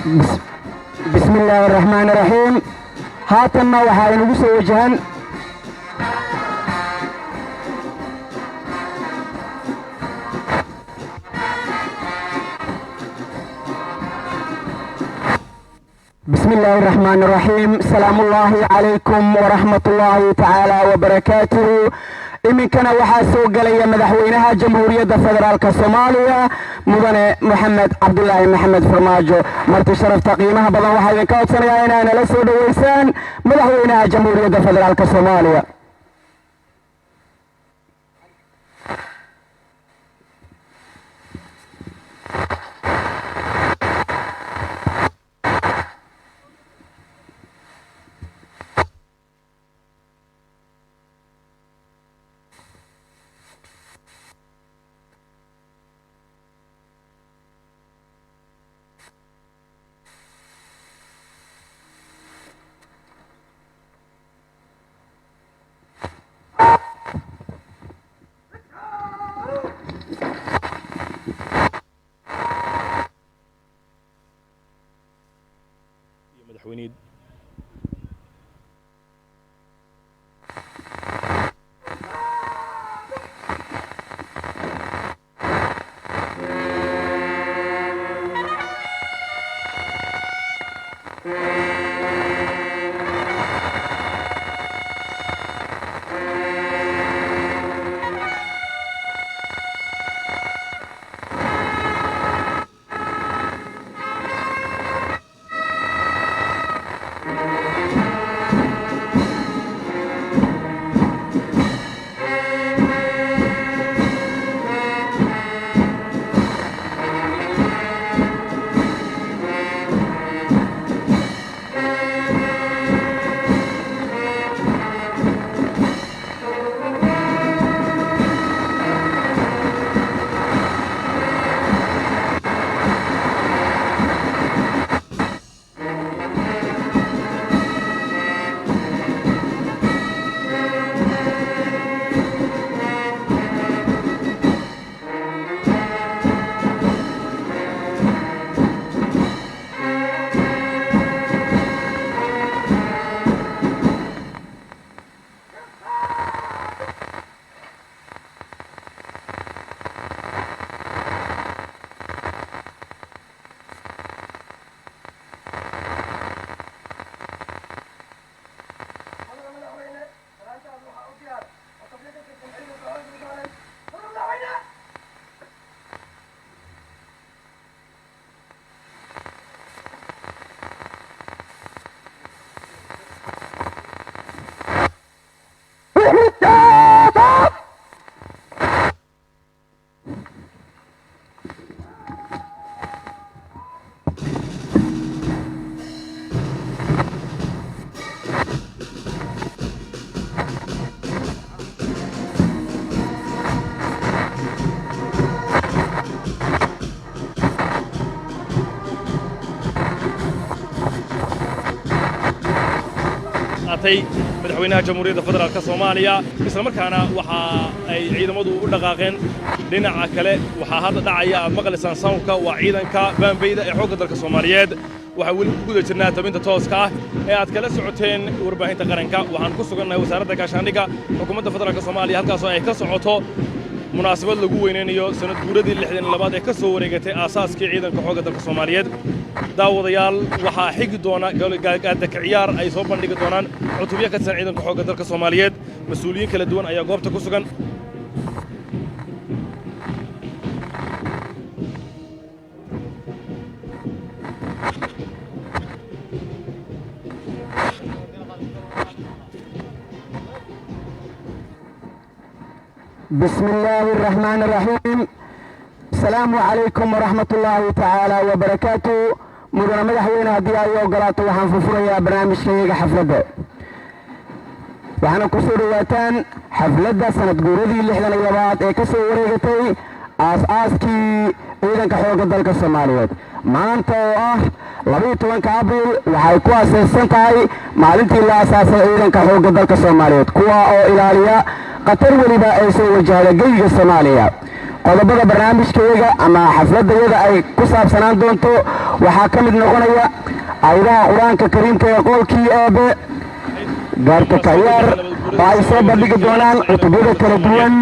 Bismi illaahi araxmaan iraxiim. Haatanna waxaa inagu soo wajahan bismi illaahi araxmaan iraxiim. Salaamu ullaahi calaykum waraxmat ullaahi tacaala wabarakaatuhu. Iminkana waxaa soo gelaya Madaxweynaha Jamhuuriyadda Federaalka Soomaaliya, Mudane Moxamed Cabdulaahi Maxamed Farmaajo. Marti sharafta qiimaha badan, waxaa idinka codsanayaa inaa nala soo dhoweysaan Madaxweynaha Jamhuuriyadda Federaalka Soomaaliya. Madaxweynihii qaatay Madaxweynaha Jamhuuriyadda Federaalka Soomaaliya, isla markaana waxa ay ciidamadu u dhaqaaqeen dhinaca kale. Waxaa hadda dhacaya aad maqlaysaan soundka waa ciidanka baambeyda ee Xoogga Dalka Soomaaliyeed. Waxaan weli ku guda jirnaa tabinta tooska ah ee aad kala socoteen Warbaahinta Qaranka. Waxaan ku sugannahay Wasaaradda Gaashaandhigga Xukuumadda Federaalka Soomaaliya, halkaasoo ay ka socoto munaasabad lagu weynaynayo sanad guuradii 62aad ee ka soo wareegatay aasaaskii ciidanka Xoogga Dalka Soomaaliyeed. Daawadayaal, waxaa xigi doona gaadaka ciyaar ay soo bandhigi doonaan cutubyo ka tirsan ciidanka Xoogga Dalka Soomaaliyeed. Mas-uuliyiin kala duwan ayaa goobta ku sugan. Bismi illaahi araxmaan iraxiim. Asalaamu calaykum waraxmat ullaahi tacaala wabarakaatu. Mudane Madaxweyne, haddii ay ogolaato, waxaan furfurayaa barnaamijkayaga xafladda, waxaana ku soo dhowaataan xafladda sanad guuradii 62aad ee ka soo wareegatay aas-aaskii ciidanka Xoogga Dalka Soomaaliyeed. Maanta oo ah 12-ka Abriil waxay ku aasaysan tahay maalintii la asaasay ciidanka Xoogga Dalka Soomaaliyeed, kuwa oo ilaaliya khatar weliba ay soo wajahda geyiga Soomaaliya. Qodobada barnaamijkayaga ama xafladayada ay ku saabsanaan doonto Waxaa ka mid noqonaya aayadaha Qur-aanka Kariimka ee qoolkii Eebe, gaarka kayaar oo ay soo bandhigi doonaan cutubyada kala duwan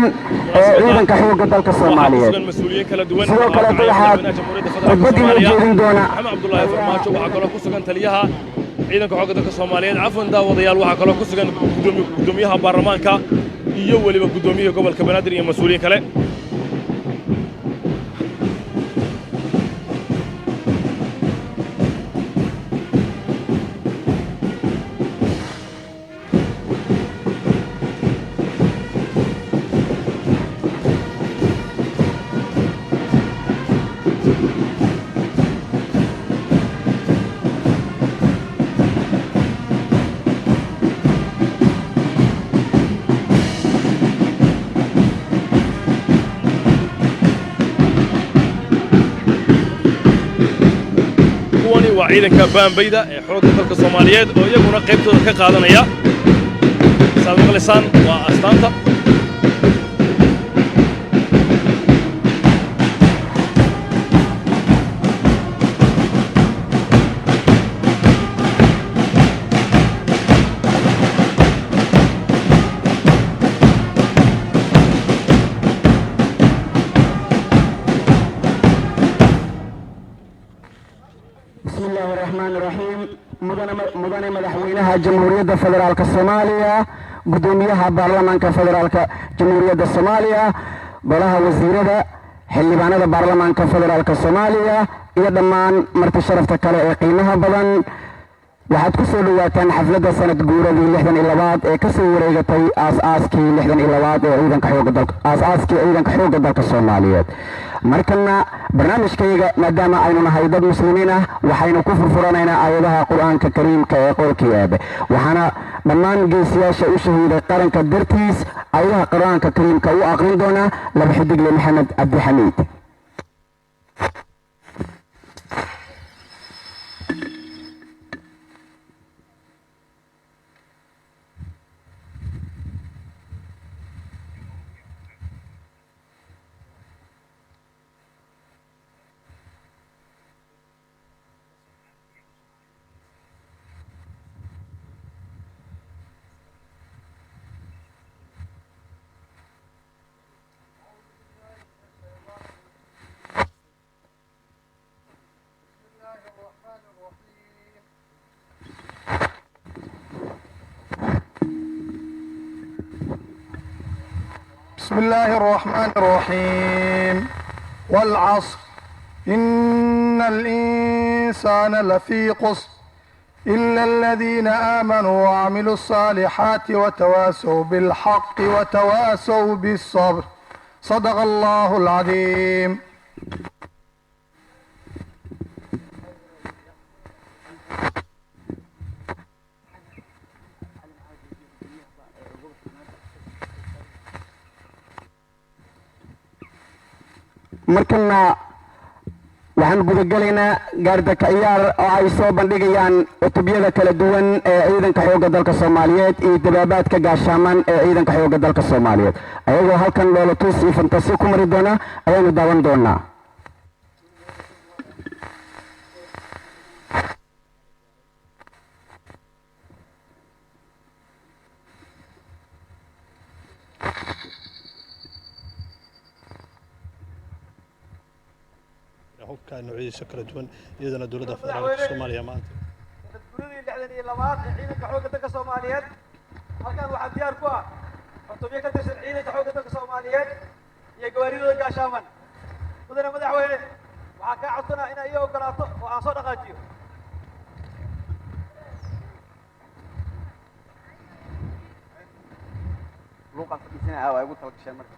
ee ciidanka xoogga dalka Soomaaliyeed. Sidoo kaleeto waxaa khudbad inoo jeedin doona Maxamed Cabdulaahi Farmaajo. Waxaa kaloo ku sugan taliyaha ciidanka xoogga dalka Soomaaliyeed. Cafwan daawadayaal, waxaa kaloo ku sugan guddoomiyaha baarlamaanka iyo weliba guddoomiyaha gobolka Banaadir iyo mas-uuliyiin kale. Kuwani waa ciidanka baambayda ee xoogga dalka Soomaaliyeed oo iyaguna qaybtooda ka qaadanaya. Saad maqlaysaan, waa astaanta. Bismi illaahi raxmaan raxiim. Mudane madaxweynaha Jamhuuriyadda Federaalka Soomaaliya, guddoomiyaha baarlamaanka federaalka Jamhuuriyadda Soomaaliya, golaha wasiirada, xildhibaanada baarlamaanka federaalka Soomaaliya iyo dhammaan marti sharafta kale ee qiimaha badan, waxaad ku soo dhowaataan xafladda sanad guuradii 62aad ee ka soo wareegatay aas-aaskii 62aad ee ciidanka xoogga dalka, aas-aaskii ciidanka xoogga dalka Soomaaliyeed. Markana barnaamijkayga, maadaama aynu nahay dad muslimiin ah, waxaynu ku furfuranaynaa aayadaha Qur-aanka Kariimka ee qowlkii Eebe. Waxaana dhammaan geesiyaasha u shahiiday qaranka dartiis aayadaha Qur-aanka Kariimka u aqrin doona laba xidigle Maxamed Cabdixamiid. بسم الله الرحمن الرحيم. والعصر، إن الإنسان لفي قصر، إلا الذين آمنوا وعملوا الصالحات وتواسوا بالحق وتواسوا بالصبر. صدق الله العظيم. Markana waxaan gudagelaynaa gaardaka ciyaar oo ay soo bandhigayaan cutubyada kala duwan ee ciidanka xoogga dalka Soomaaliyeed iyo dabaabaadka gaashaaman ee ciidanka xoogga dalka Soomaaliyeed, ayagoo halkan dhoolatus iyo fantasi ku mari doona ayaanu daawan doonaa. Hubka noocyadiisa kala duwan, iyadana dowladda federaalka Soomaaliya maanta sanad guuradii 62aad ee ciidanka xoogga dalka Soomaaliyeed, halkan waxaa diyaar ku ah cutubyo ka tirsan ciidanka xoogga dalka Soomaaliyeed iyo gawaaridooda gaashaaman. Mudane madaxweyne, waxaa kaa codsanaa inaa ii ogolaato oo aan soo dhaqaajiyo. Luuqaan fadhiisanaya waa igu talagasheen marka.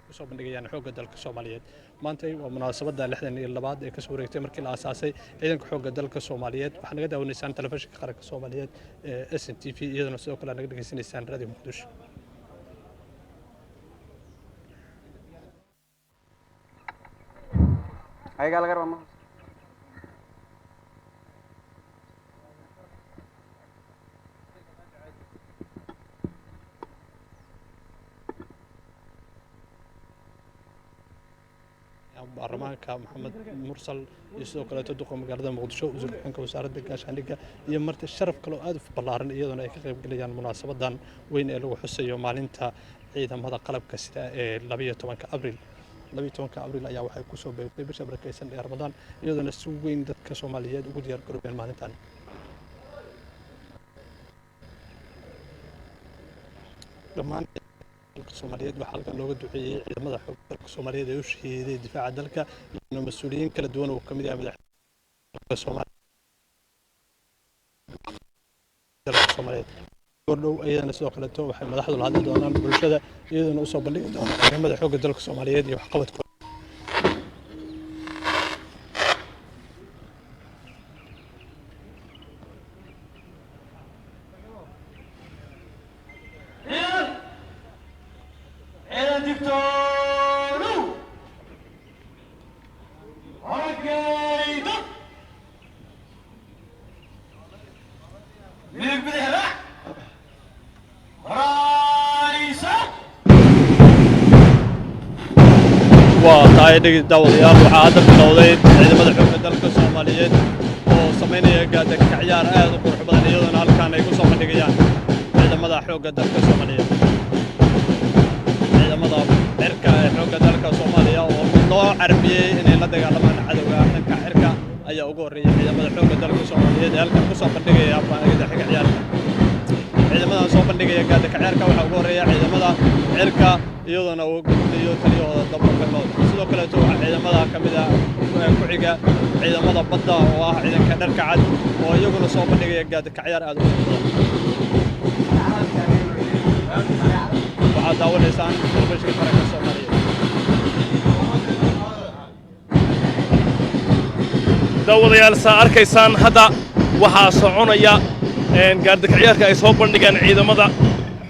Kusoo bandhigayaan xoogga dalka Soomaaliyeed. Maanta waa munaasabadda 62aad ee kasoo wareegtay markii la aasaasay ciidanka xoogga dalka Soomaaliyeed. Waxaa naga daawanaysaan telefishinka qaranka Soomaaliyeed ee SNTV, iyadana sidoo kale naga dhegeysanaysaan Radio Muqdisho. Ayagaa laga rabaa ma. Baarlamaanka Maxamed Mursal iyo sidoo kaleeto duqa magaalada Muqdisho, wasiir ku-xigeenka wasaaradda gaashaandhigga iyo marti sharaf kale oo aad u ballaaran, iyadoona ay ka qayb galayaan munaasabadan weyn ee lagu xusayo maalinta ciidamada qalabka sida ee 12-ka Abriil. 12-ka Abriil ayaa waxay kusoo beegtay bisha barakeysan ee Ramadaan, iyadoona si weyn dadka Soomaaliyeed ugu diyaar garoobeen maalintan. Dhammaan dalka Soomaaliyeed waxaa halkan looga duceeyey ciidamada xoogga dalka Soomaaliyeed ee u shahiiday difaaca dalka iyo mas-uuliyiin kala duwan oo ka mid ah madaxweynaha Soomaaliya dalka Soomaaliyeed. Gordhow iyadana sidoo kaleeto waxay madaxdu la hadli doonaan bulshada, iyadoona usoo bandhigi doonaan ciidamada xoogga dalka Soomaaliyeed iyo waxqabadkooda. Ciidan digtoonow, horagaydo midig bidix raac horaysa. Waa tahay dhegi daawadayaal, waxaa hadda bilowday ciidamada xoogga dalka Soomaaliyeed oo samaynaya gaada kacyaar aad u qurux badan, iyadoona halkan ay ku soo bandhigayaan ciidamada xoogga dalka Soomaaliyeed. Ciidamada cirka ee xoogga dalka Soomaaliya oo loo carbiyey inay la dagaalamaan cadowga dhanka cirka ayaa ugu horreeyay ciidamada xoogga dalka Soomaaliyeed ee halkan ku soo bandhigaya gaada ciyaarka. Ciidamadan soo bandhigaya gaada kaciyaarka waxaa ugu horreeya ciidamada cirka, iyadoona uu gudbinayo taliyahooda dabagalmood. Sidoo kaleeto waxaa ciidamada ka mid ah ku xiga ciidamada badda oo ah ciidanka dharka cad oo iyaguna soo bandhigaya gaada kaciyaar aad u qurux badan. Waxaad daawanaysaan telefishinka qaranka Soomaaliyeed. Daawadayaal, saa arkaysaan hadda waxaa soconaya gaardakaciyaarka ay soo bandhigeen ciidamada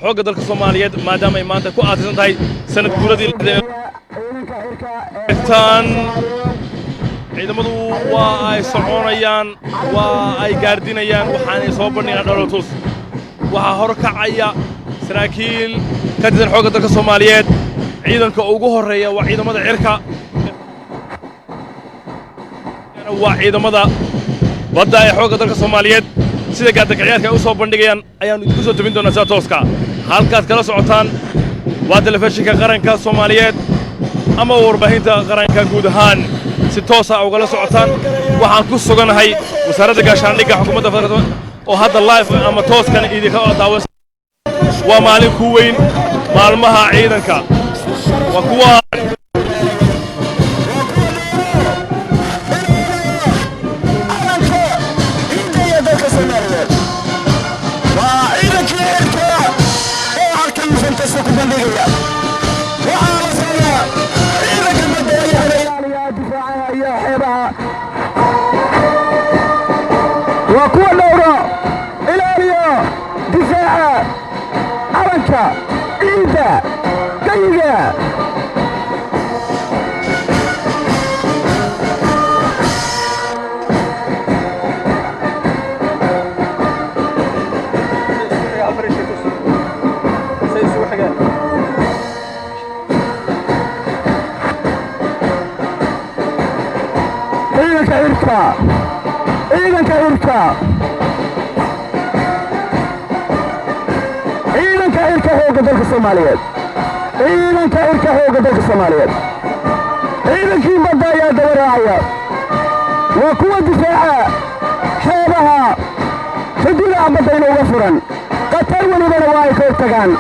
xoogga dalka Soomaaliyeed, maadaama ay maanta ku aasaysan tahay sanad guuradii Ciidanka cirka ee tan. Ciidamadu waa ay soconayaan, waa ay gaardinayaan, waxaanay soo bandhigayaan dholotus. Waxaa hor kacaya saraakiil ka tirsan xoogga dalka Soomaaliyeed. Ciidanka ugu horreeya waa ciidamada cirka, waa ciidamada badda ee xoogga dalka Soomaaliyeed. Sida gaardakaciyaarka ay u soo bandhigayaan ayaannu idinku soo tebin doonaa sida tooska. Halkaad kala socotaan waa telefishinka qaranka Soomaaliyeed ama warbaahinta qaranka guud ahaan, si toosa ugala socotaan. Waxaan ku suganahay wasaaradda gaashaandhigga xukuumadda federaalka oo hadda live ama tooskan idinka daawan. Waa maalin ku weyn maalmaha ciidanka. Waa kuwa Calanka ciidaya dalka Soomaaliyeed waa ciidankii cirka oo halkan fantasta ku bandhigaya. Waxaa la socdaa ciidanka badda ayaa Ilaaliya difaacaha iyo xeebaha, waa kuwa dhowro, ilaaliyo, difaaca calanka, ciidda, gayiga. Ciidanka cirka, ciidanka cirka, ciidanka cirka xoogga dalka Soomaaliyeed, ciidanka cirka xoogga dalka Soomaaliyeed. Ciidankii badda ayaa daba raacaya. Waa kuwa difaaca xeebaha, xuduudaha badda inuuga furan, khatar welibana waa ay ka hortagaan.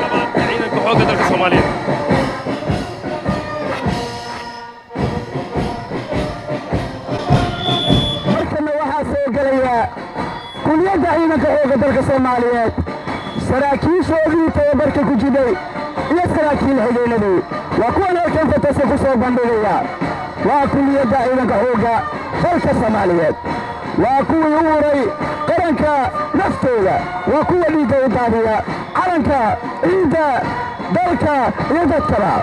Labaad ciidanka xoogga dalka Soomaaliyeed. Markana waxaa soo gelaya kuliyadda ciidanka xoogga dalka Soomaaliyeed, saraakiishoodii tababarka ku jiray iyo saraakiil xigeenadii. Waa kuwan halkan fatase ku soo bandhigaya. Waa kulliyadda ciidanka xoogga dalka Soomaaliyeed. Waa kuwii u huray qaranka naftooda. Waa kuwa dhiigga u daadiya calanka, ciidda, dalka iyo dadkaba.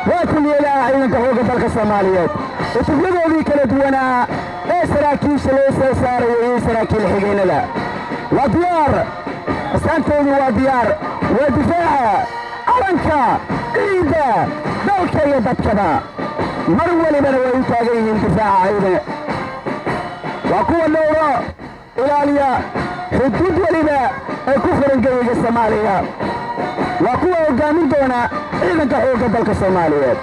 Waa kuliyadaha ciidanka xoogga dalka Soomaaliyeed, cutubyadoodii kala duwanaa ee saraakiisha loo soo saarayay iyo saraakiil xigeennada waa diyaar. Astaantoodu waa diyaar, waa difaaca calanka, ciidda, dalka iyo dadkaba. Mar walibana way u taagan yihiin difaaca ciidan. Waa kuwa dhowro, ilaaliya xuduud weliba ee ku furan geyiga Soomaaliya. Waa kuwa hoggaamin doona ciidanka xoogga dalka Soomaaliyeed.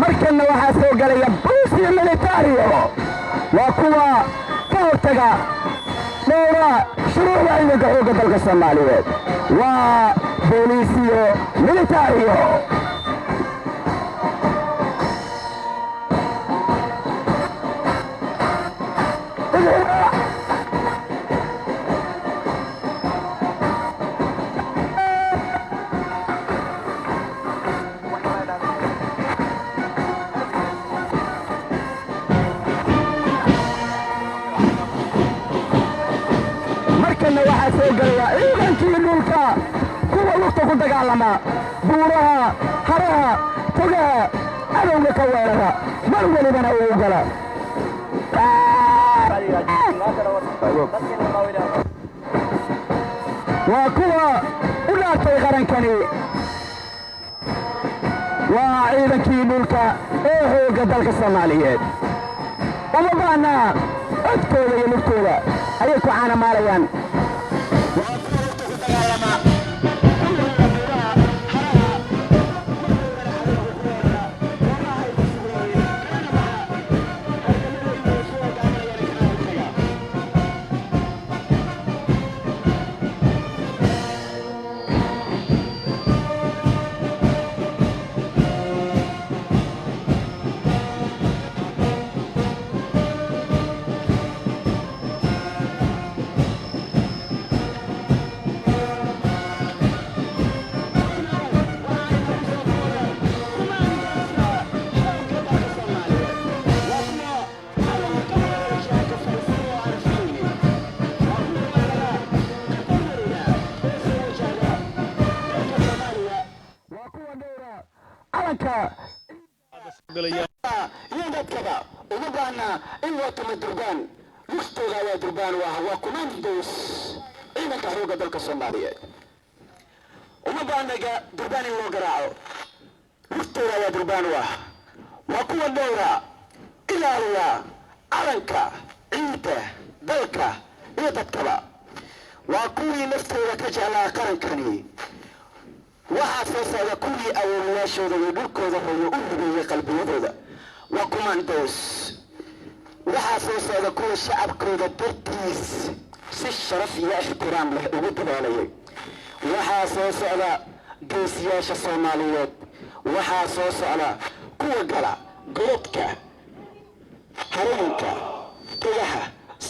Markanna waxaa soo galaya Bolisiyo Militario. Waa kuwa ka hortaga, dhowra shuruucda ciidanka xoogga dalka Soomaaliyeed. Waa Booliisiyo Militario. Markanna waxaa soo galaya ciidankii dhulka, kuwa lugta ku dagaalama, buuraha, haraha, togaha cadowga ka weerara, mar welibana uu gala. Waa kuwa u dhaartay qarankani. Waa ciidankii dhulka ee xoogga dalka Soomaaliyeed. Uma baahnaa, codkooda iyo lugtooda ayay ku caanamaalayaan. Waa kuwa lugta ku dagaalama, kulliga buuraha, haraha, mar walibana cadowga ku weerara goobaha ay ku sugan yihiin, kana baxa halgamadooda ay ku hogaaminayaan kana hortaga. Waa kuwa dhowra calanka galaya iyo dadkaba. Uma baahna in loo tumo durbaan, luftooda ayaa durbaan. Waa commandos ciidanka xoogga dalka Soomaaliyeed. Uma baahna durbaan in loo garaaco, luftooda ayaa durbaan u ah. Waa kuwa dhowra, ilaaliya calanka, ciidda, dalka iyo dadkaba. Waa kuwii naftooda ka jeclaa qarankani. Waxaa soo socda kuwii awoowayaashooda iyo dhulkooda hooyo u hubeeyey qalbiyadooda. Waa commandos. Waxaa soo socda kuwa shacabkooda dartiis si sharaf iyo ixtiraam leh ugu dadaalayay. Waxaa soo socda geesiyaasha Soomaaliyeed. Waxaa soo socda kuwa gala godadka, harooyinka, togaha.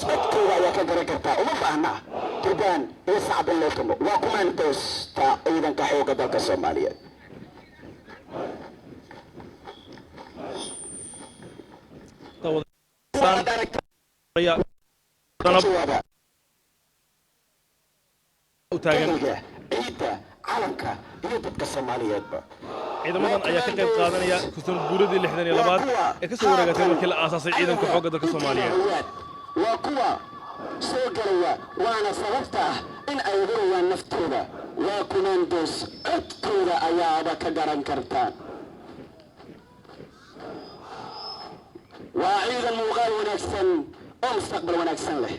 Codkooda ayaa ka garan kartaa. Uma baahna durbaan iyo sacab in loo tumo. Waa commandosta ciidanka xoogga dalka Soomaaliyeed. Waxaad aragtaa Danab jawaaba u taagan cadowga ciidda, calanka iyo dadka Soomaaliyeedba. Ciidamadan ayaa ka qayb qaadanaya kusan guuradii 62aad ee ka soo wareegatay markii la aasaasay ciidanka xoogga dalka Soomaaliyeed. Waa kuwa soo galaya, waana sababta ah in ay hurayaan naftooda. Waa commandos, codkooda ayaaba ka garan kartaan. Waa ciidan muuqaal wanaagsan oo mustaqbal wanaagsan leh.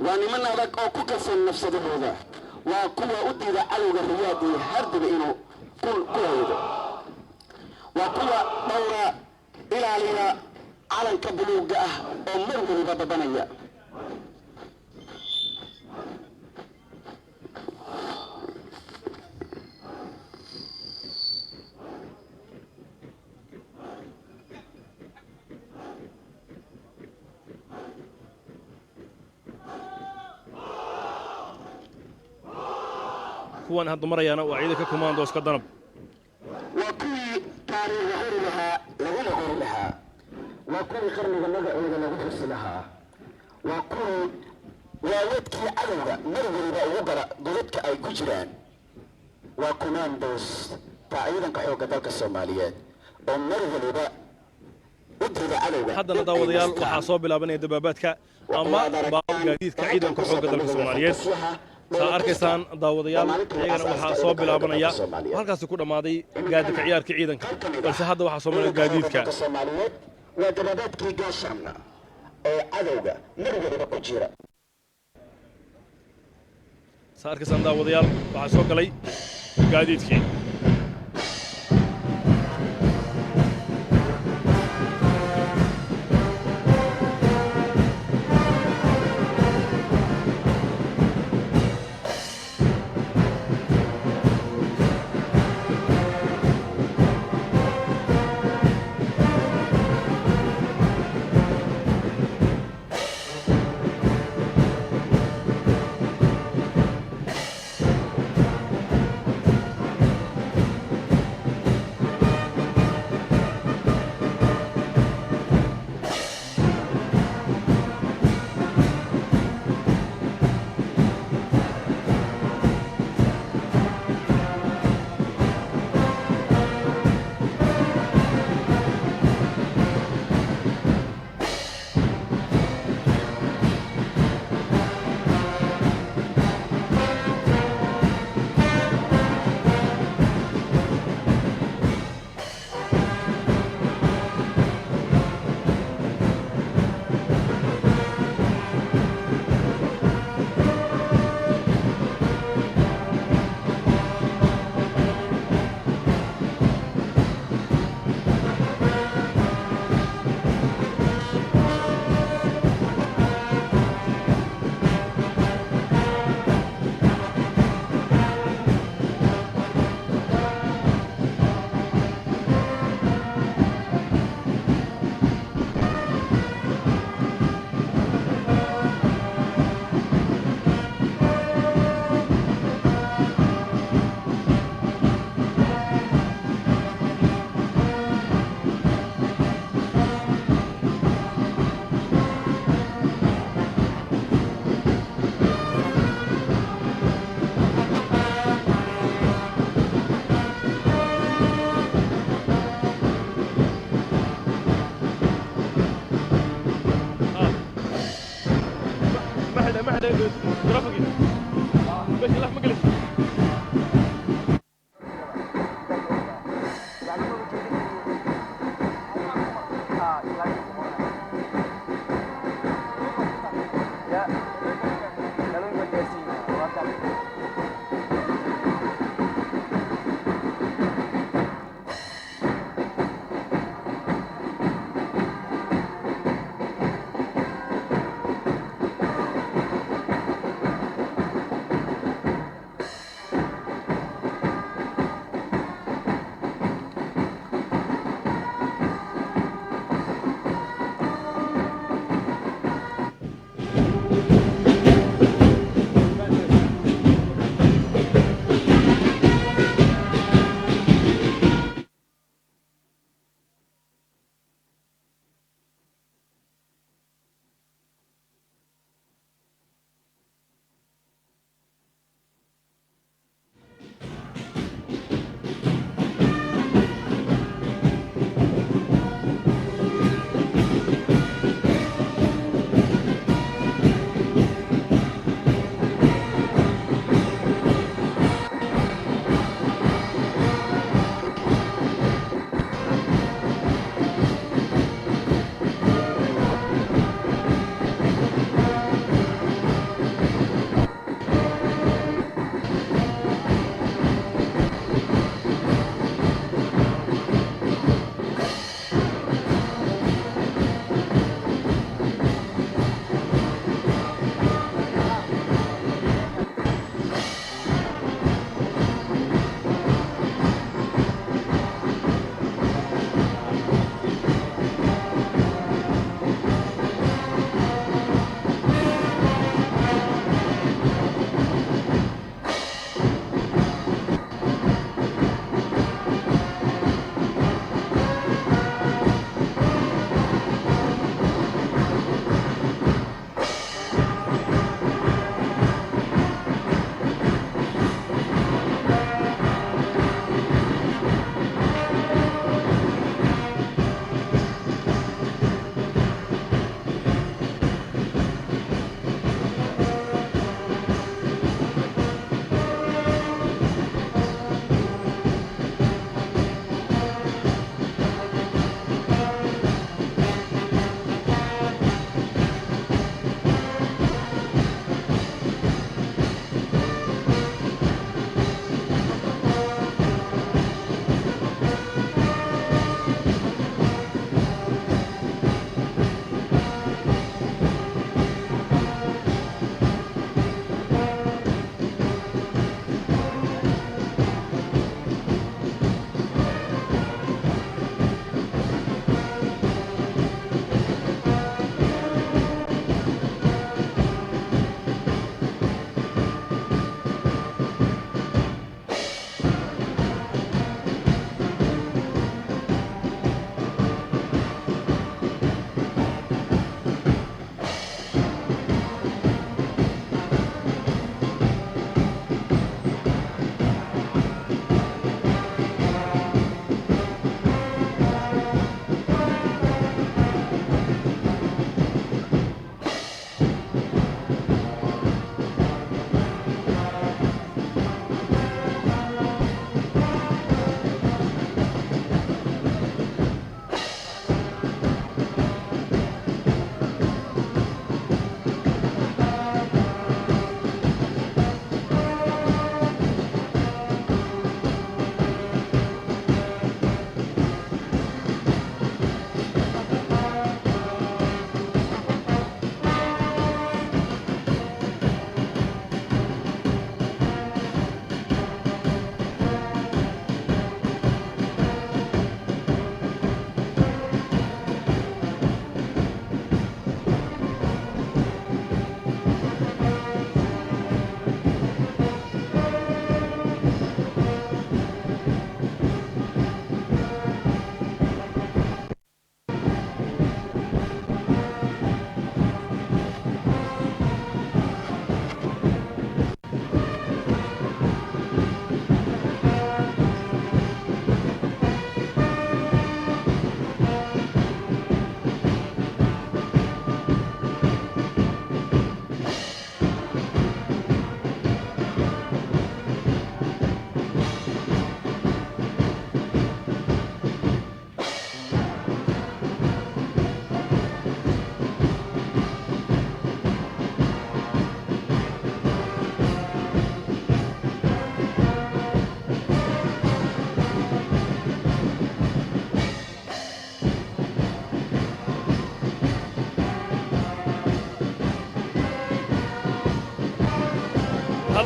Waa niman adag oo ku kalsoon nafsadahooda. Waa kuwa u diida cadowga riyaad iyo hardiba inuu ku haydo. Waa kuwa dhowra, ilaaliya. Calanka buluugga ah oo mar waliba babanaya. Kuwan hadda marayaana waa ciidanka kumaandooska Danab. Waa kuwii taariikhda hori lahaa laguna qori lahaa, waa kuwii qarniga magacooda lagu xusi lahaa, waa kuwii waawadkii cadowga mar waliba ugu gala godadka ay ku jiraan. Waa commandos taa ciidanka xoogga dalka Soomaaliyeed oo mar waliba u dida cadowga Haddana in ay daawadayaal, nastaan. waxaa soo bilaabanaya dabaabaadka ama gaadiidka ciidanka xoogga dalka Soomaaliyeed. Saa arkaysaan daawadayaal, iyagana waxaa soo bilaabanaya, halkaasi ku dhammaaday gaadika ciyaarka ciidanka, balse hadda waxaa soo maraya gaadiidka. Soomaaliyeed waa dabaabaadkii gaashaamna ee cadowga mar waliba ku jira. Saa arkaysaan daawadayaal, waxaa soo galay gaadiidkii.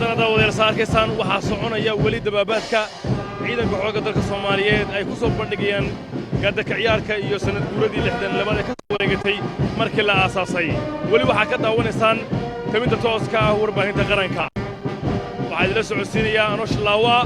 Haddana daawadayaal, saa arkaysaan, waxaa soconaya weli dabaabaadka ciidanka xoogga dalka Soomaaliyeed ay ku soo bandhigayaan gaadaka ciyaarka iyo sannad guuradii 62aad ee ka soo wareegatay markii la aasaasay. Weli waxaa ka daawanaysaan tabinta tooska ah warbaahinta qaranka. Waxaa idinla socodsiinayaa anoo Shilaawa.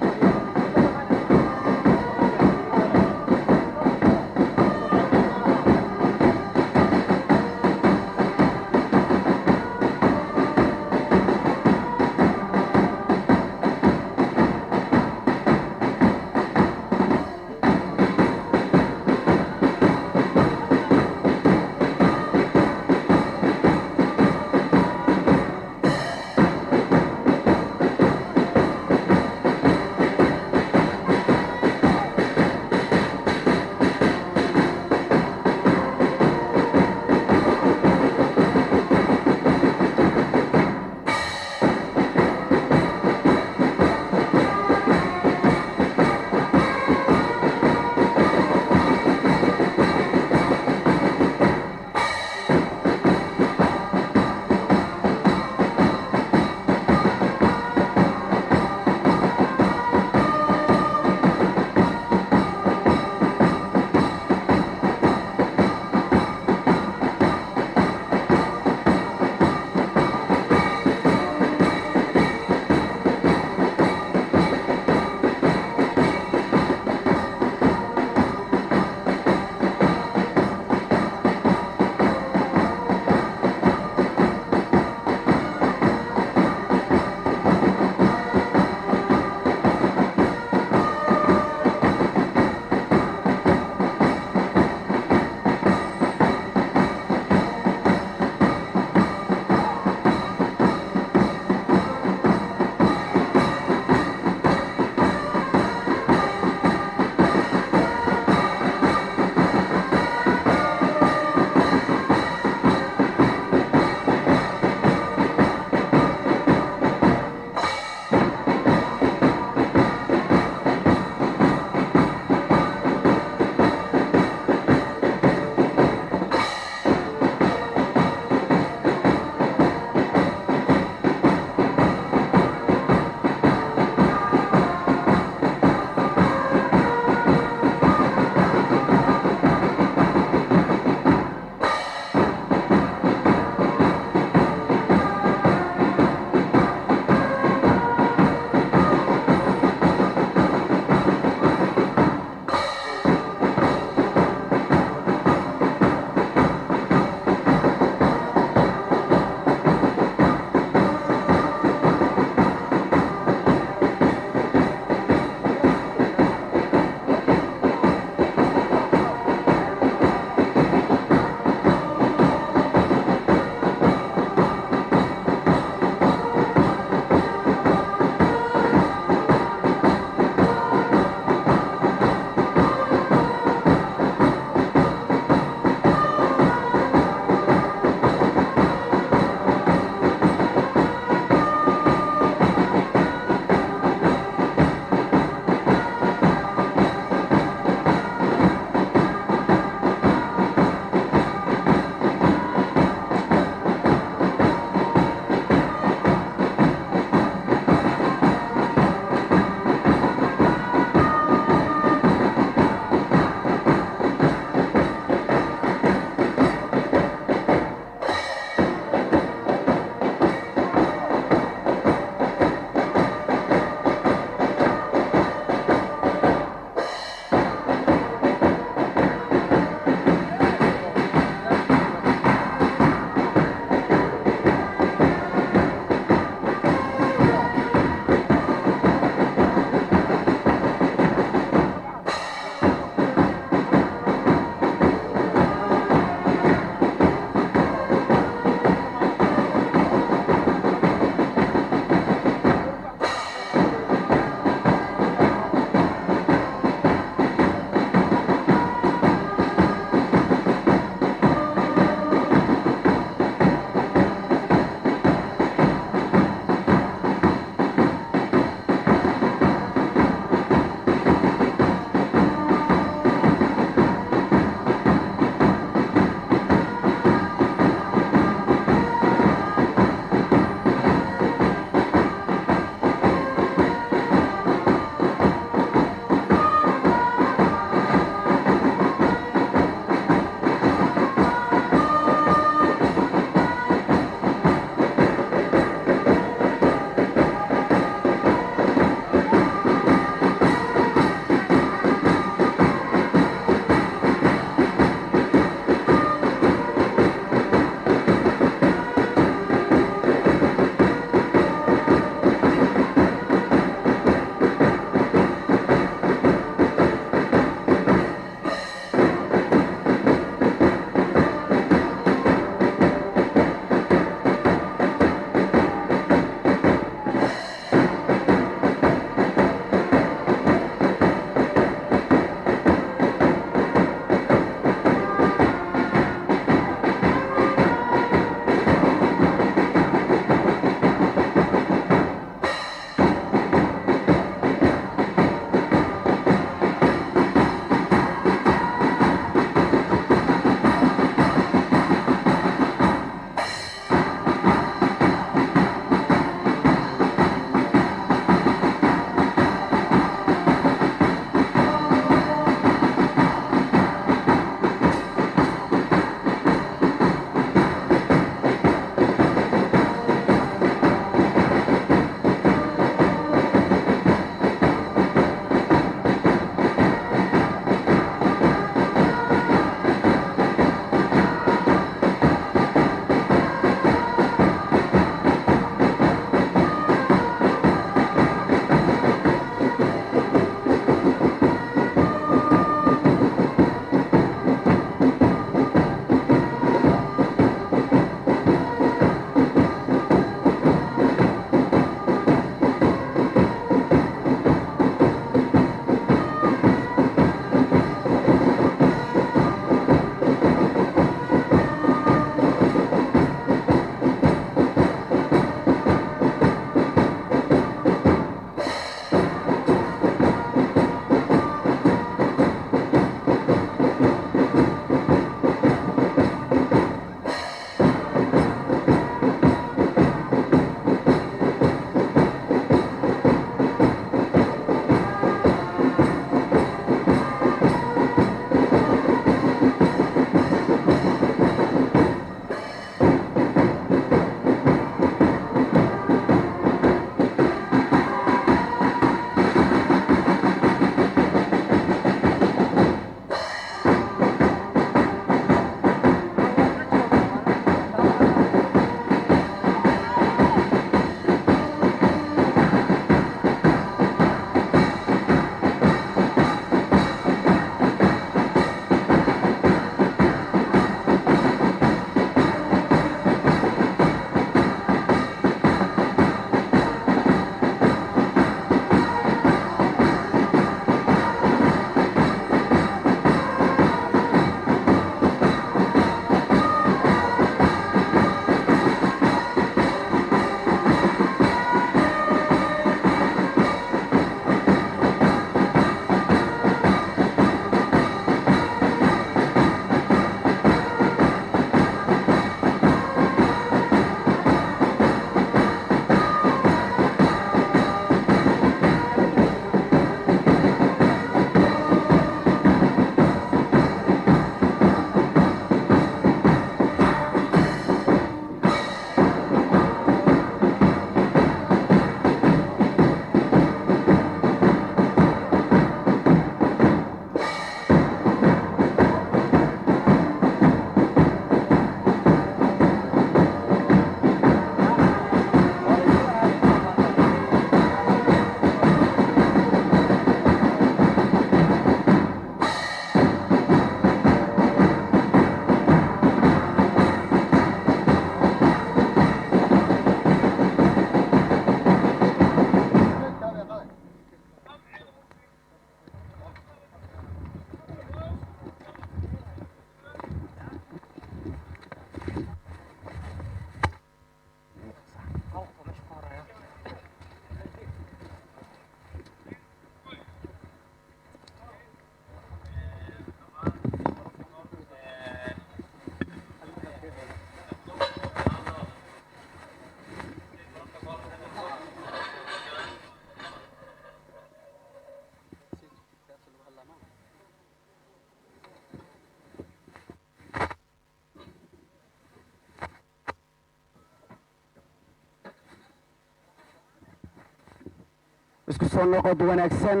Isku soo noqod wanaagsan.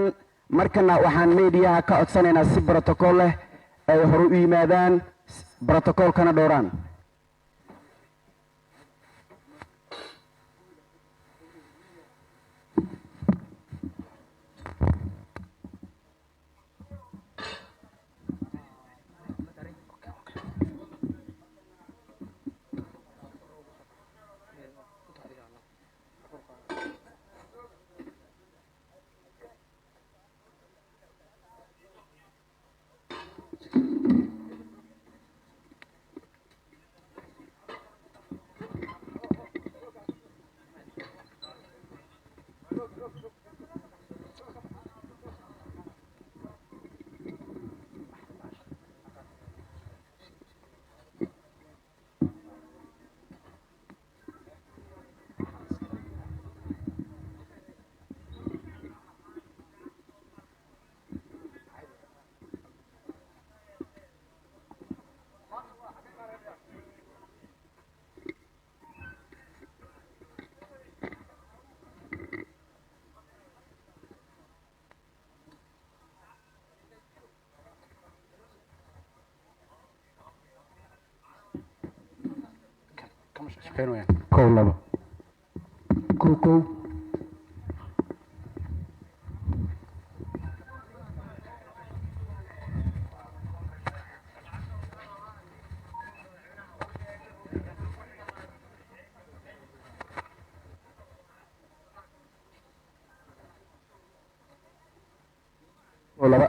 Markana waxaan meediyaha ka codsanaynaa si brotocool leh ay hore u yimaadaan, brotocoolkana dhowraan. Kow, labo, kow, kow. Kow, laba.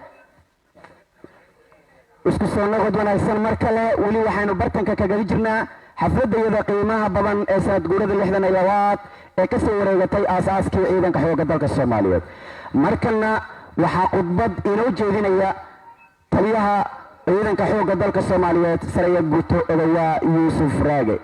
Isku soo noqod wanaagsan mar kale. Weli waxaynu bartanka kaga jirnaa xafladayada qiimaha badan ee sanad guurada 62aad ee kasoo wareegatay aasaaskii ciidanka xoogga dalka Soomaaliyeed. Markalna waxaa khudbad inoo jeedinaya taliyaha ciidanka xoogga dalka Soomaaliyeed, saraya guuto Odawaa Yuusuf Raage.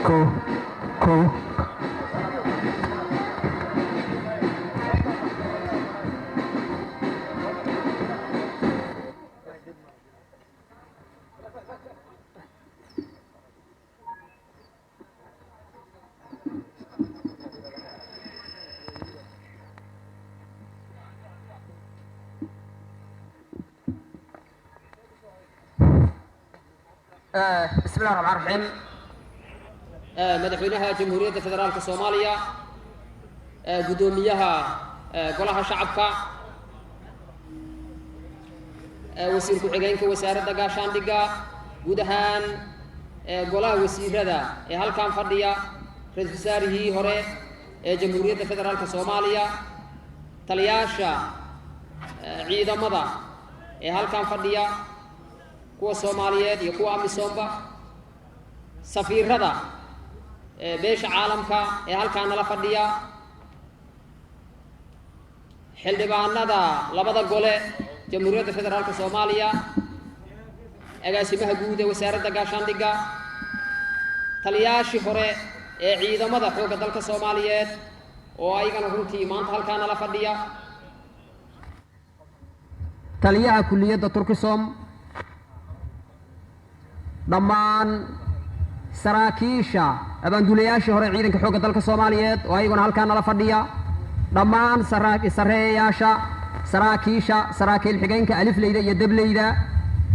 Kow, kow. بسم الله الرحمن الرحيم. Madaxweynaha Jamhuuriyadda Federaalka Soomaaliya, guddoomiyaha Golaha Shacabka, wasiir ku-xigeenka Wasaaradda Gaashaandhigga, guud ahaan golaha wasiirada ee halkan fadhiya, ra-iisul wasaarihii hore ee Jamhuuriyadda Federaalka Soomaaliya, taliyaasha ciidamada ee halkan fadhiya, kuwa Soomaaliyeed iyo kuwa AMISOMba, safiirada beesha caalamka ee halkaan nala fadhiya, xildhibaanada labada gole Jamhuuriyadda Federaalka Soomaaliya, agaasimaha guud ee Wasaaradda Gaashaandhigga, taliyaashii hore ee ciidamada xoogga dalka Soomaaliyeed, Oo ayagana runtii maanta halkaa nala fadhiya, taliyaha kulliyadda Turkisom, dhammaan saraakiisha abaanduulayaashii hore ciidanka xoogga dalka Soomaaliyeed oo ayaguna halkaa nala fadhiya, dhammaan sarreeyayaasha, saraakiisha, saraakiil xigeenka, alifleyda iyo debleyda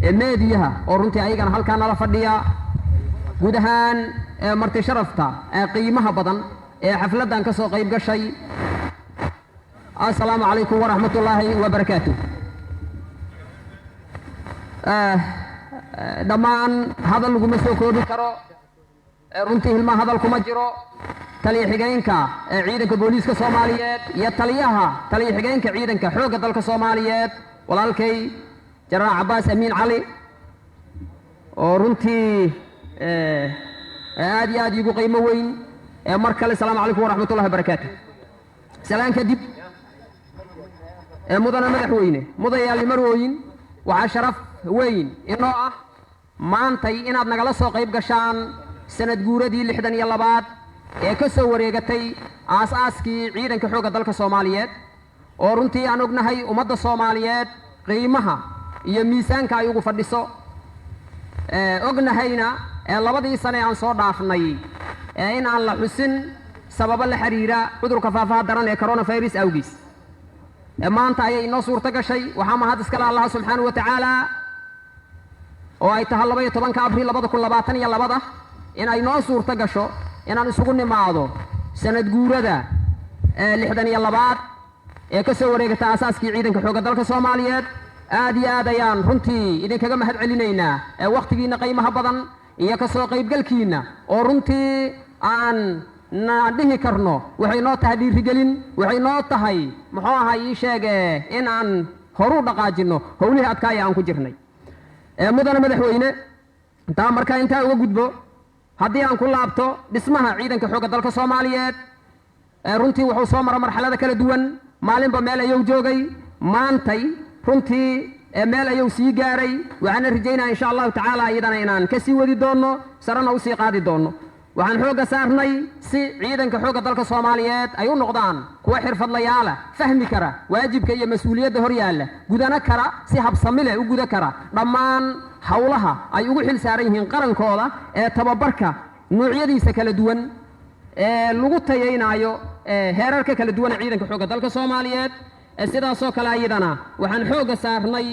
ee meediyaha oo runtii ayagana halkaa nala fadhiya, guud ahaan ee marti sharafta ee qiimaha badan ee xafladdan ka soo qayb gashay, assalaamu calaykum waraxmatullaahi wabarakaatu. Dhammaan hadal laguma soo koobi karo, runtii hilma hadal kuma jiro. Taliya xigeenka ee ciidanka booliiska Soomaaliyeed iyo taliyaha taliya xigeenka ciidanka xoogga dalka Soomaaliyeed, walaalkay Jenaraal Cabaas Amiin Cali, oo runtii aad iyo aad iigu qiimo weyn, mar kale asalaamu calaykum waraxmatullahi wabarakaatu. Salaan kadib, mudana madaxweyne, mudayaal, marwooyin, waxaa sharaf weyn inoo ah maantay inaad nagala soo qayb gashaan sanad guuradii 62aad ee ka soo wareegatay aas-aaskii ciidanka xoogga dalka Soomaaliyeed, oo runtii aan ognahay ummadda Soomaaliyeed qiimaha iyo miisaanka ay ugu fadhiso, ognahayna ee labadii sane aan soo dhaafnay ee in aan la xusin sababo la xiriira cudurka faafaha daran ee coronavirus awgiis. Maanta ayay inoo suurto gashay. Waxaa mahad iskale Allaha subxaanahu wa tacaala oo ay tahay 12-ka Abriil 2022 in ay noo suurto gasho inaan isugu nimaado sanad guurada 62aad ee ka soo wareegata aasaaskii ciidanka xoogga dalka Soomaaliyeed. Aad iyo aad ayaan runtii idinkaga mahad celinaynaa ee wakhtigiinna qiimaha badan iyo ka soo qaybgalkiinna, oo runtii aan naan dhihi karno waxay noo tahay dhiirigelin, waxay noo tahay, muxuu ahay, ii sheege in aan horu dhaqaajinno howlihii adkaaya aan ku jirnay. Mudana madaxweyne, taa markaa intaa uga gudbo, haddii aan ku laabto dhismaha ciidanka xoogga dalka Soomaaliyeed, runtii wuxuu soo mara marxalada kala duwan, maalinba meel ayuu joogay, maantay runtii meel ayuu sii gaaray. Waxaana rajaynaya insha Allahu tacaala iyadana inaan ka sii wadi doonno, sarena usii qaadi doonno. Waxaan xoogga saarnay si ciidanka xoogga dalka Soomaaliyeed ay u noqdaan kuwa xirfadlayaala, fahmi kara waajibka iyo mas-uuliyadda hor yaalla, gudano kara, si habsami leh u guda kara dhammaan howlaha ay ugu xil saaran yihiin qarankooda, ee tababarka nuucyadiisa kala duwan ee lagu tayaynaayo heerarka kala duwan ee ciidanka xoogga dalka Soomaaliyeed. Sidaasoo kale ayadana waxaan xoogga saarnay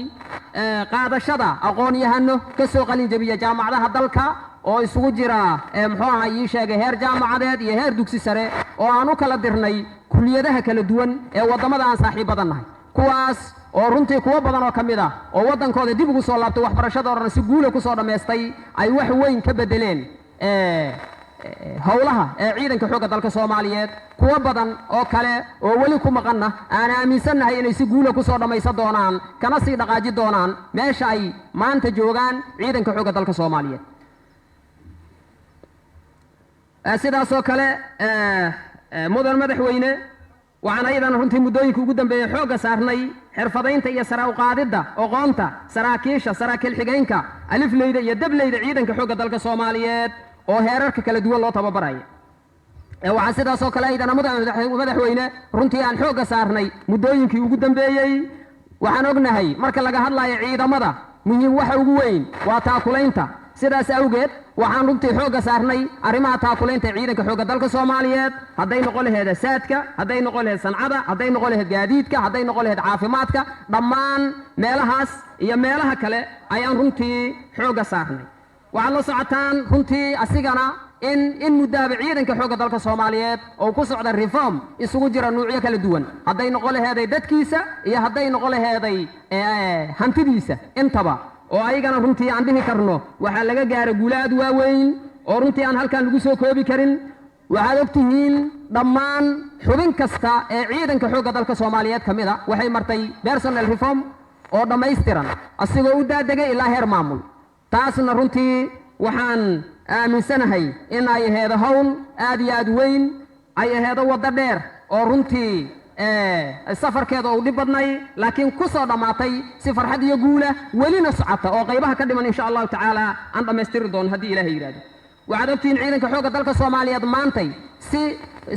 qaadashada aqoon-yahano ka soo qalin jabiya jaamacadaha dalka, oo isugu jira, muxuu ahaa, ii sheegay, heer jaamacadeed iyo heer dugsi sare, oo aan u kala dirnay kuliyadaha kala duwan ee waddamada aan saaxiibada nahay, kuwaas oo runtii kuwo badan oo ka mid ah oo waddankooda dib ugu soo laabtay, waxbarashada o dhan si guula ku soo dhammaystay, ay wax weyn ka beddeleen howlaha ee ciidanka xoogga dalka Soomaaliyeed. Kuwo badan oo kale oo weli ku maqanna aan aaminsannahay inay si guula ku soo dhammaysan doonaan, kana sii dhaqaaji doonaan meesha ay maanta joogaan ciidanka xoogga dalka Soomaaliyeed. Sidaasoo kale, mudan madaxweyne, waxaan ayadana runtii muddooyinka ugu dambeeyey xoogga saarnay xirfadaynta iyo sara uqaadidda oqoonta saraakiisha, saraakiil xigeenka, alifleyda iyo dableyda ciidanka xoogga dalka Soomaaliyeed oo heerarka kala duwan loo tababaraya. Waxaa sidaasoo kale ayadana, mudan madaxweyne, runtii aan xoogga saarnay muddooyinkii ugu dambeeyey. Waxaan ognahay marka laga hadlayo ciidamada, muhiim waxa ugu weyn waa taakulaynta. Sidaas awgeed waxaan runtii xoogga saarnay arrimaha taakulaynta ciidanka xoogga dalka Soomaaliyeed, hadday noqon laheed saadka, hadday noqon laheed sancada, hadday noqon laheed gaadiidka, hadday noqon laheed caafimaadka. Dhammaan meelahaas iyo meelaha kale ayaan runtii xoogga saarnay. Waxaad la socotaan runtii asigana in muddaaba ciidanka xoogga dalka Soomaaliyeed oo ku socda reform isugu jira nuucyo kala duwan, hadday noqon laheeday dadkiisa iyo hadday noqon laheeday hantidiisa intaba, oo ayagana runtii aan dhihi karno waxaa laga gaara guulo aad waaweyn oo runtii aan halkan lagu soo koobi karin. Waxaad og tihiin dhammaan xubin kasta ee ciidanka xoogga dalka Soomaaliyeed ka mid a waxay martay personnel reform oo dhammaystiran, asigoo u daadegay ilaa heer maamul. Taasna runtii waxaan aaminsanahay in ay aheedo hawl aad iyo aad weyn, ay aheedo waddo dheer oo runtii safarkeeda uu dhib badnay, laakiin ku soo dhammaatay si farxad iyo guula, welina socota oo qaybaha ka dhiman insha Allahu tacaala aan dhammaystiri doono haddii Ilaahay yidhahdo. Waxaad ogtihiin ciidanka xoogga dalka Soomaaliyeed maantay Si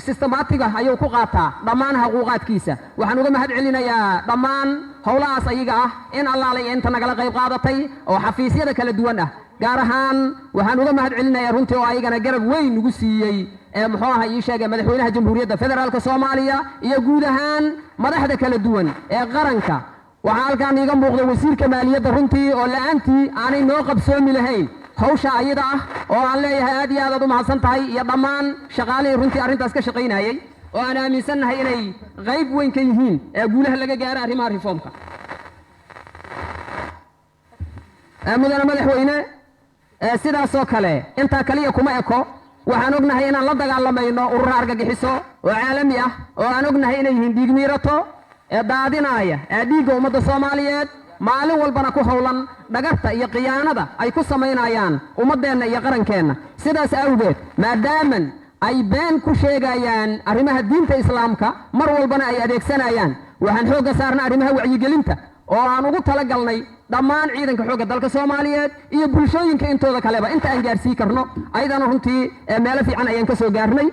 systematic ah ayuu ku qaataa dhammaan xuquuqaadkiisa. Waxaan uga mahad celinayaa dhammaan howlahaas ayaga ah in allaalay inta nagala qayb qaadatay oo xafiisyada kala duwan ah. Gaar ahaan waxaan uga mahad celinayaa runtii oo ayagana garab weyn nagu siiyey ee muxuu aha ii sheegay Madaxweynaha Jamhuuriyadda Federaalka Soomaaliya iyo guud ahaan madaxda kala duwan ee qaranka. Waxaa halkaan iiga muuqda wasiirka maaliyadda, runtii oo la-aantii aanay noo qabsoomi lahayn hawsha ayada ah, oo aan leeyahay aad iyo aad aad u mahadsan tahay, iyo dhammaan shaqaalihii runtii arrintaas ka shaqaynayay oo aan aaminsannahay inay qayb weyn ka yihiin ee guulaha laga gaaro arrimaha reformka. Mudane madaxweyne, sidaasoo kale intaa kaliya kuma eko. Waxaan ognahay inaan la dagaalamayno urura argagixiso oo caalami ah oo aan ognahay inay yihiin dhiig miirato ee daadinaaya ee dhiigga ummadda Soomaaliyeed, maalin walbana ku howlan dhagarta iyo khiyaanada ay ku samaynayaan ummaddeenna iyo qarankeenna. Sidaas awgeed, maadaaman ay been ku sheegayaan arrimaha diinta Islaamka, mar walbana ay adeegsanayaan, waxaan xoogga saarna arrimaha wacyigelinta oo aan ugu talagalnay dhammaan ciidanka xoogga dalka Soomaaliyeed iyo bulshooyinka intooda kaleba inta aan gaarsii karno. Ayadana runtii meelo fiican ayaan ka soo gaarnay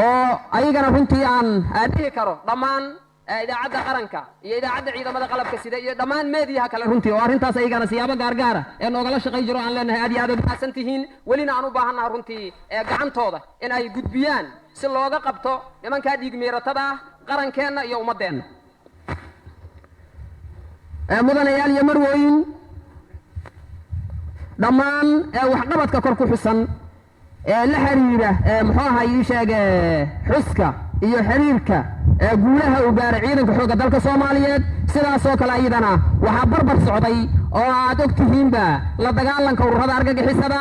oo ayagana runtii aan dhihi karo dhammaan idaacadda qaranka iyo idaacadda ciidamada qalabka sida iyo dhammaan meediyaha kale runtii oo arrintaas ayagana siyaabo gaargaara ee noogala shaqay jiro aan leenahay aad iyo aad aad mahadsan tihiin. Welina aan u baahannaha runtii ee gacantooda in ay gudbiyaan si looga qabto nimankaa dhiig miiratada ah qarankeenna iyo ummaddeenna. Mudanayaal iyo marwooyin, dhammaan waxqabadka kor ku xusan ee la xiriira muxuu ahaa ii sheege xuska iyo xiriirka guulaha uu gaaray ciidanka xoogga dalka Soomaaliyeed, sidaasoo kale ayadana waxaa barbar socday oo aad og tihiinba la dagaalanka ururada argagixisada,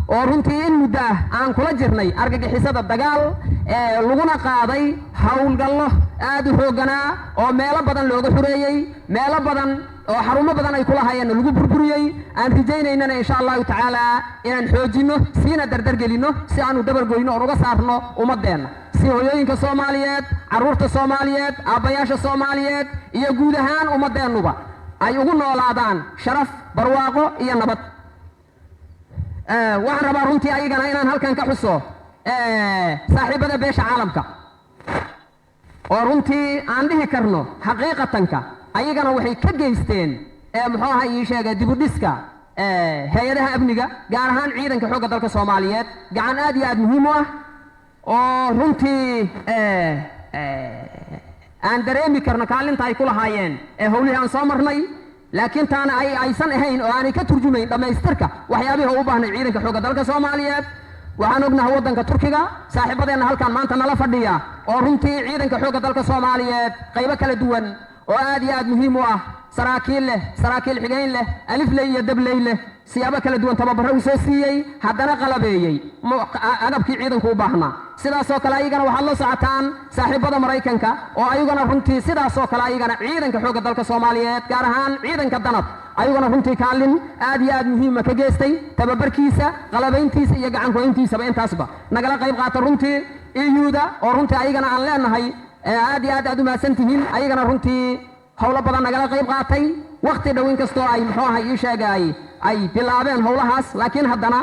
oo runtii in muddo ah aan kula jirnay argagixisada dagaal ee laguna qaaday howlgallo aad u xoogganaa oo meelo badan looga xureeyey, meelo badan oo xarumo badan ay kula hayeenna lagu burburiyey. Aan rajaynaynana insha Allahu tacaala inaan xoojinno, siina dardargelinno si aanu dabargoyno oon uga saarno ummaddeenna, si hoyooyinka Soomaaliyeed, carruurta Soomaaliyeed, aabbayaasha Soomaaliyeed iyo guud ahaan ummaddeennuba ay ugu noolaadaan sharaf, barwaaqo iyo nabad. Waxaan rabaa runtii ayagana inaan halkan ka xuso saaxiibada beesha caalamka oo runtii aan dhihi karno xaqiiqatanka ayagana waxay ka geysteen muxuu ahaa ii sheegay dibudhiska hay-adaha amniga, gaar ahaan ciidanka xoogga dalka Soomaaliyeed, gacan aad iyo aad muhiim u ah oo runtii aan dareemi karno kaalinta ay ku lahaayeen ee howlihii aan soo marnay, laakiin taana ay aysan ahayn oo aanay ka turjumayn dhammaystirka waxyaabihii u baahnay ciidanka xoogga dalka Soomaaliyeed. Waxaan ognahay waddanka Turkiga, saaxiibadeenna halkan maanta nala fadhiya, oo runtii ciidanka xoogga dalka Soomaaliyeed qaybo kala duwan oo aad iyo aad muhiim u ah, saraakiil leh, saraakiil xigeyn leh, alifley iyo dabley leh, siyaabo kala duwan tababarro uu soo siiyey, haddana qalabeeyey agabkii ciidanku u baahnaa. Sidaasoo kale ayagana waxaad la socotaan saaxiibada Maraykanka oo ayaguna runtii sidaasoo kale ayagana ciidanka xoogga dalka Soomaaliyeed, gaar ahaan ciidanka Danab, ayaguna runtii kaalin aad iyo aad muhiima ka geystay tababarkiisa, qalabayntiisa iyo gacankuhayntiisaba, intaasba nagala qayb qaata. Runtii EU-da oo runtii ayagana aan leenahay aad iyo aad aad u mahadsan tihiin, ayagana runtii howlo badan nagala qayb qaatay wakti dhow, inkastoo ay muxuu ahay ii sheegay ay bilaabeen howlahaas, laakiin haddana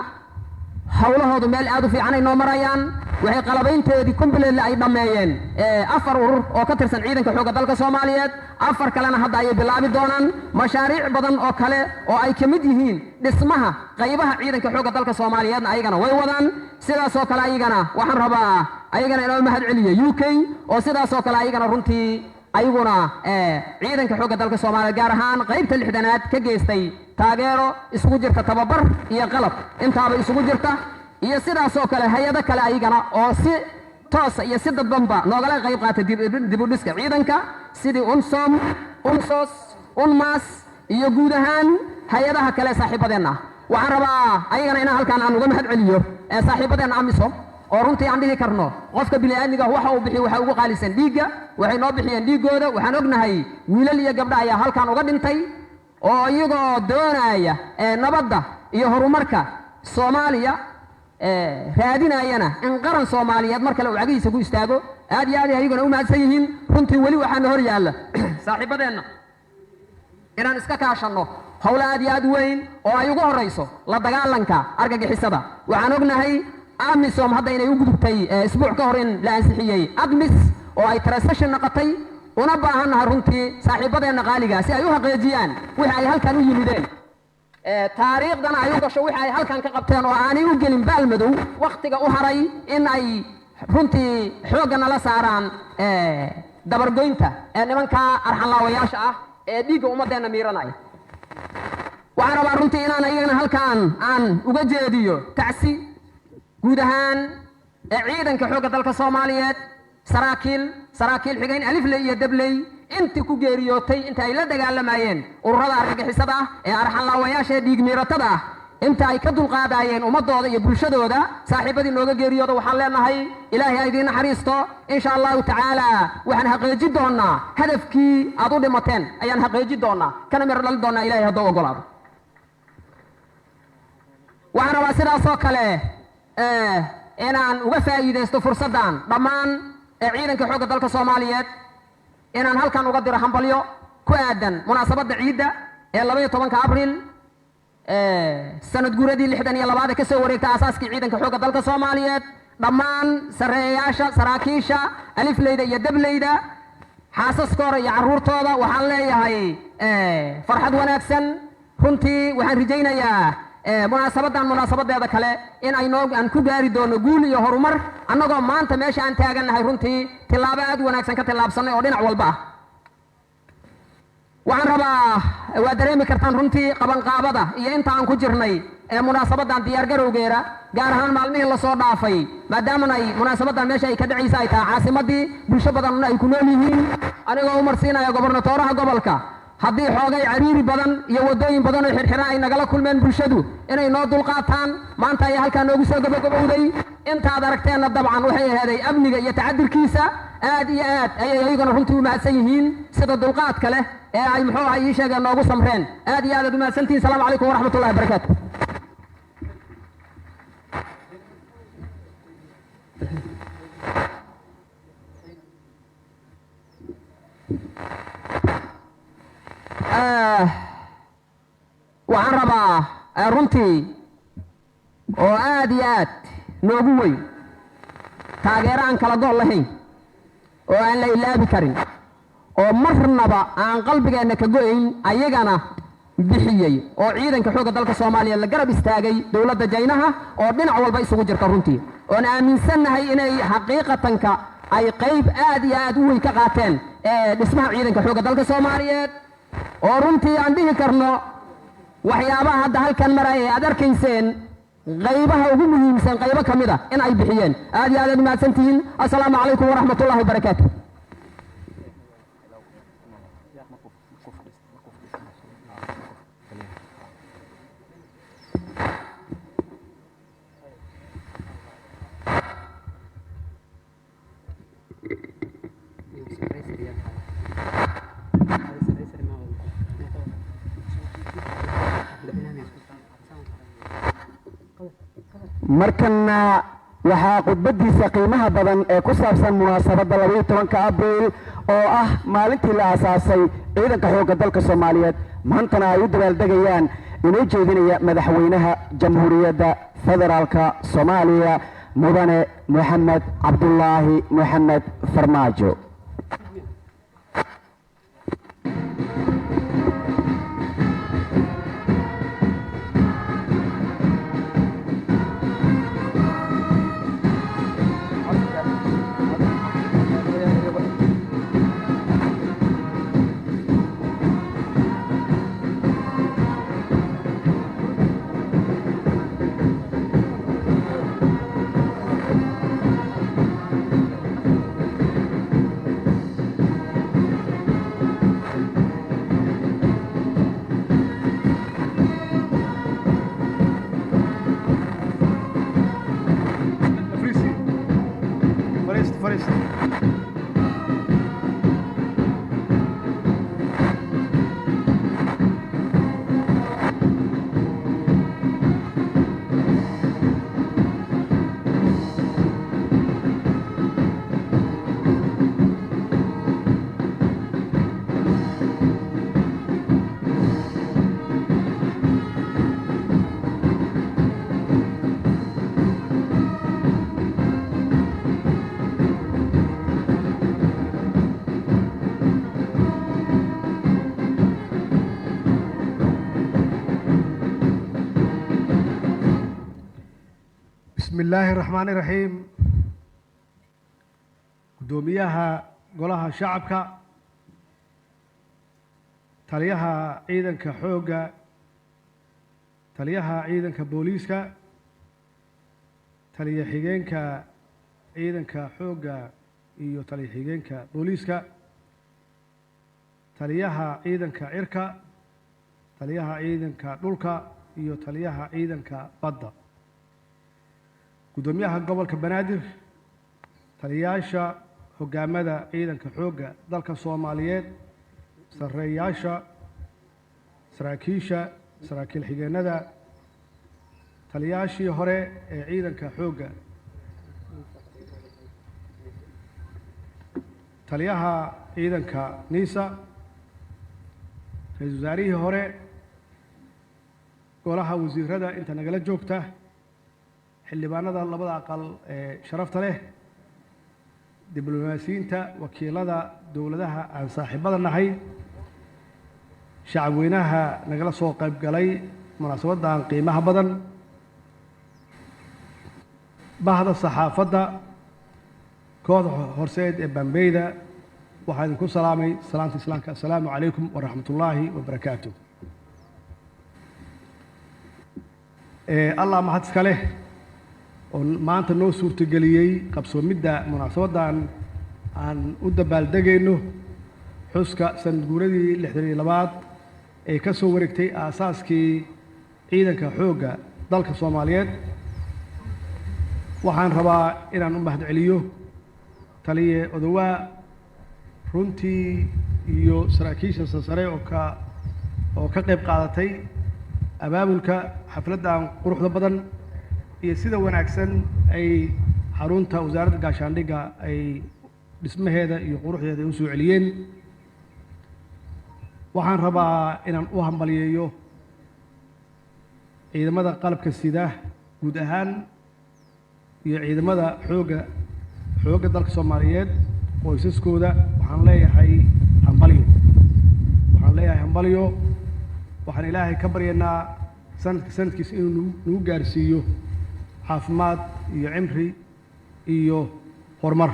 howlahoodu meel aad u fiican ay noo marayaan. Waxay qalabayntoodii completely ay dhammeeyeen 4 urur oo ka tirsan ciidanka xoogga dalka Soomaaliyeed, 4 kalena hadda ayay bilaabi doonaan. Mashaariic badan oo kale oo ay ka mid yihiin dhismaha qaybaha ciidanka xoogga dalka Soomaaliyeedna ayagana way wadaan. Sidaasoo kale ayagana waxaan rabaa ayagana inoo mahad celiyo UK oo sidaasoo kale ayagana runtii ayaguna ciidanka xoogga dalka Soomaaliyeed, gaar ahaan qaybta 60aad, ka geystay taageero isugu jirta tababar iyo qalab intaaba isugu jirta, iyo sidaasoo kale hay-ado kale ayagana oo si toosa iyo si dadbanba noogala qayb qaatay dib u dhiska ciidanka, sidii UNSOM, UNSOS, UNMAS iyo guud ahaan hay-adaha kale saaxiibadeenna ah. Waxaan rabaa ayagana inaan halkaan aan uga mahad celiyo saaxiibadeenna AMISOM oo runtii aan dhihi karno qofka bini'aadmiga waxa uu bixiyo waxa ugu qaalisan dhiigga. Waxay noo bixiyeen dhiiggooda. Waxaan ognahay wiilal iyo gabdha ayaa halkan uga dhintay oo iyagoo doonaya nabadda iyo horumarka Soomaaliya, raadinayana in qaran Soomaaliyeed mar kale uu cagihiisa ku istaago. Aad iyo aad ay ayaguna u mahadsan yihiin. Runtii weli waxaana hor yaalla saaxiibadeenna inaan iska kaashanno howlo aad iyo aad u weyn oo ay ugu horrayso la dagaalanka argagixisada. Waxaan ognahay AMISOM hadda inay u gudubtay isbuuc ka hor in la ansixiyey ATMIS oo ay transition noqotay. Una baahannahay runtii saaxiibadeenna qaaliga si ay u xaqiijiyaan wixii ay halkan u yimideen, taariikhdana ay u gasho wixii ay halkan ka qabteen oo aanay u gelin baalmadow wakhtiga u haray, in ay runtii xoogga nala saaraan dabargoynta ee nimanka arxanlaawayaasha ah ee dhiigga ummaddeenna miiranaya. Waxaan rabaa runtii inaan ayagana halkaan aan uga jeediyo tacsi guud ahaan ee ciidanka xoogga dalka Soomaaliyeed, saraakiil, saraakiil xigeyn, alifley iyo dabley intii ku geeriyootay inta ay la dagaalamayeen ururada argagixisada ah ee arxanlaawayaasha ee dhiig miiratada ah, inta ay ka dulqaadayeen ummadooda iyo bulshadooda. Saaxiibadii nooga geeriyooda waxaan leenahay Ilaahay ha idiin naxariisto. Insha Allahu tacaala waxaan xaqiijin doonaa hadafkii aad u dhimateen ayaan xaqiijin doonaa, kana miro dhalin doonaa, Ilahay hadduu ogolaado. Waxaan rabaa sidaasoo kale inaan uga faa'iidaysto fursaddan dhammaan ee ciidanka xoogga dalka Soomaaliyeed inaan halkan uga diro hambalyo ku aadan munaasabadda ciidda ee 12-ka Abriil, sanad guuradii 62aad ee kasoo wareegta aasaaskii ciidanka xoogga dalka Soomaaliyeed. Dhammaan sarreeyayaasha, saraakiisha, alifleyda iyo dableyda, xaasaskooda iyo carruurtooda waxaan leeyahay farxad wanaagsan. Runtii waxaan rajaynayaa munaasabaddan munaasabadeeda kale in ay noo aan ku gaari doono guul iyo horumar, annagoo maanta meesha aan taagannahay runtii tillaabo aad u wanaagsan ka tillaabsannay oo dhinac walba ah. Waxaan rabaa, waa dareemi kartaan runtii qabanqaabada iyo inta aan ku jirnay ee munaasabaddan diyaargarowgeeda, gaar ahaan maalmihii lasoo dhaafay, maadaaman ay munaasabaddan meesha ay ka dhacaysa ay tahay caasimadii, bulsho badanna ay ku nool yihiin. Anigoo u marsiinaya gobernatooraha gobolka, haddii xoogay cariiri badan iyo waddooyin badan oo xirxiran ay nagala kulmeen bulshadu, inay noo dulqaataan. Maanta ayaa halkaa noogu soo gabagabowday. Intaad aragteenna dabcan waxay aheeday amniga iyo tacadirkiisa. Aad iyo aad ayay ayaguna runtii u mahadsan yihiin sida dulqaadka leh ee ay muxuu ahay ii sheegeen noogu samreen. Aad iyo aad aad u mahadsantihiin. Salaamu calaykum waraxmatullahi wabarakaatu. Waxaan rabaa runtii oo aad iyo aad noogu weyn taageero aan kala gol lahayn oo aan la ilaabi karin oo marnaba aan qalbigeenna ka go'ayn ayagana bixiyey oo ciidanka xoogga dalka Soomaaliya la garab istaagay, dowladda Jaynaha oo dhinac walba isugu jirta runtii, oon aaminsannahay inay xaqiiqatanka ay qayb aad iyo aad u weyn ka qaateen ee dhismaha ciidanka xoogga dalka Soomaaliyeed, oo runtii aan dhihi karno waxyaabaha hadda halkan maraya ee aad arkayseen qaybaha ugu muhiimsan qaybo ka mid a in ay bixiyeen. Aad iyo aad aad umahadsantihiin. Assalaamu calaykum waraxmatullahi wabarakaatu. Markanna waxaa khudbadiisa qiimaha badan ee ku saabsan munaasabadda 12-ka Abriil oo ah maalintii la aasaasay ciidanka xoogga dalka Soomaaliyeed, maantana ay u dabaaldegayaan, inoo jeedinaya madaxweynaha Jamhuuriyadda Federaalka Soomaaliya, Mudane Moxamed Cabdulaahi Moxamed Farmaajo. Fariist, fariist. Illaahi araxmaani iraxiim. Guddoomiyaha Golaha Shacabka, taliyaha ciidanka xoogga, taliyaha ciidanka booliiska, taliya xigeenka ciidanka xoogga iyo taliya xigeenka booliiska, taliyaha ciidanka cirka, taliyaha ciidanka dhulka iyo taliyaha ciidanka badda, guddoomiyaha gobolka Banaadir, taliyayaasha hoggaamada ciidanka xoogga dalka Soomaaliyeed, sarreeyaasha saraakiisha, saraakiil xigeennada, taliyayaashii hore ee ciidanka xoogga, taliyaha ciidanka NISA, ra-iisul wasaarihii hore, golaha wasiirada inta nagala joogta, xildhibaanada labada aqal ee sharafta leh, diblomaasiyiinta, wakiilada dowladaha aan saaxiibada nahay, shacabweynaha nagala soo qayb galay munaasabaddan qiimaha badan, bahda saxaafadda, kooxda horseed ee Bambeyda, waxaa idinku salaamay salaanta Islaamka: assalaamu calaykum waraxmat ullaahi wabarakaatu. Allah mahad iska leh oo maanta noo suurtageliyey qabsoomidda munaasabaddan aan u dabaaldegayno xuska sanad guuradii 62aad ee ka soo wareegtay aasaaskii ciidanka xoogga dalka Soomaaliyeed. Waxaan rabaa inaan u mahadceliyo taliye Odowaa runtii iyo saraakiisha sarsare oo ka qayb qaadatay abaabulka xafladdan quruxda badan iyo sida wanaagsan ay xarunta Wasaaradda Gaashaandhigga ay dhismaheeda iyo quruxdeeda ay u soo celiyeen. Waxaan rabaa inaan u hambalyeeyo ciidamada qalabka sida guud ahaan iyo ciidamada xoogga dalka Soomaaliyeed qoysaskooda. Waxaan leeyahay hambalyo, waxaan leeyahay hambalyo. Waxaan Ilaahay ka baryaynaa sanadka sanadkiisa inuu nagu gaarsiiyo caafimaad iyo cimri iyo horumar.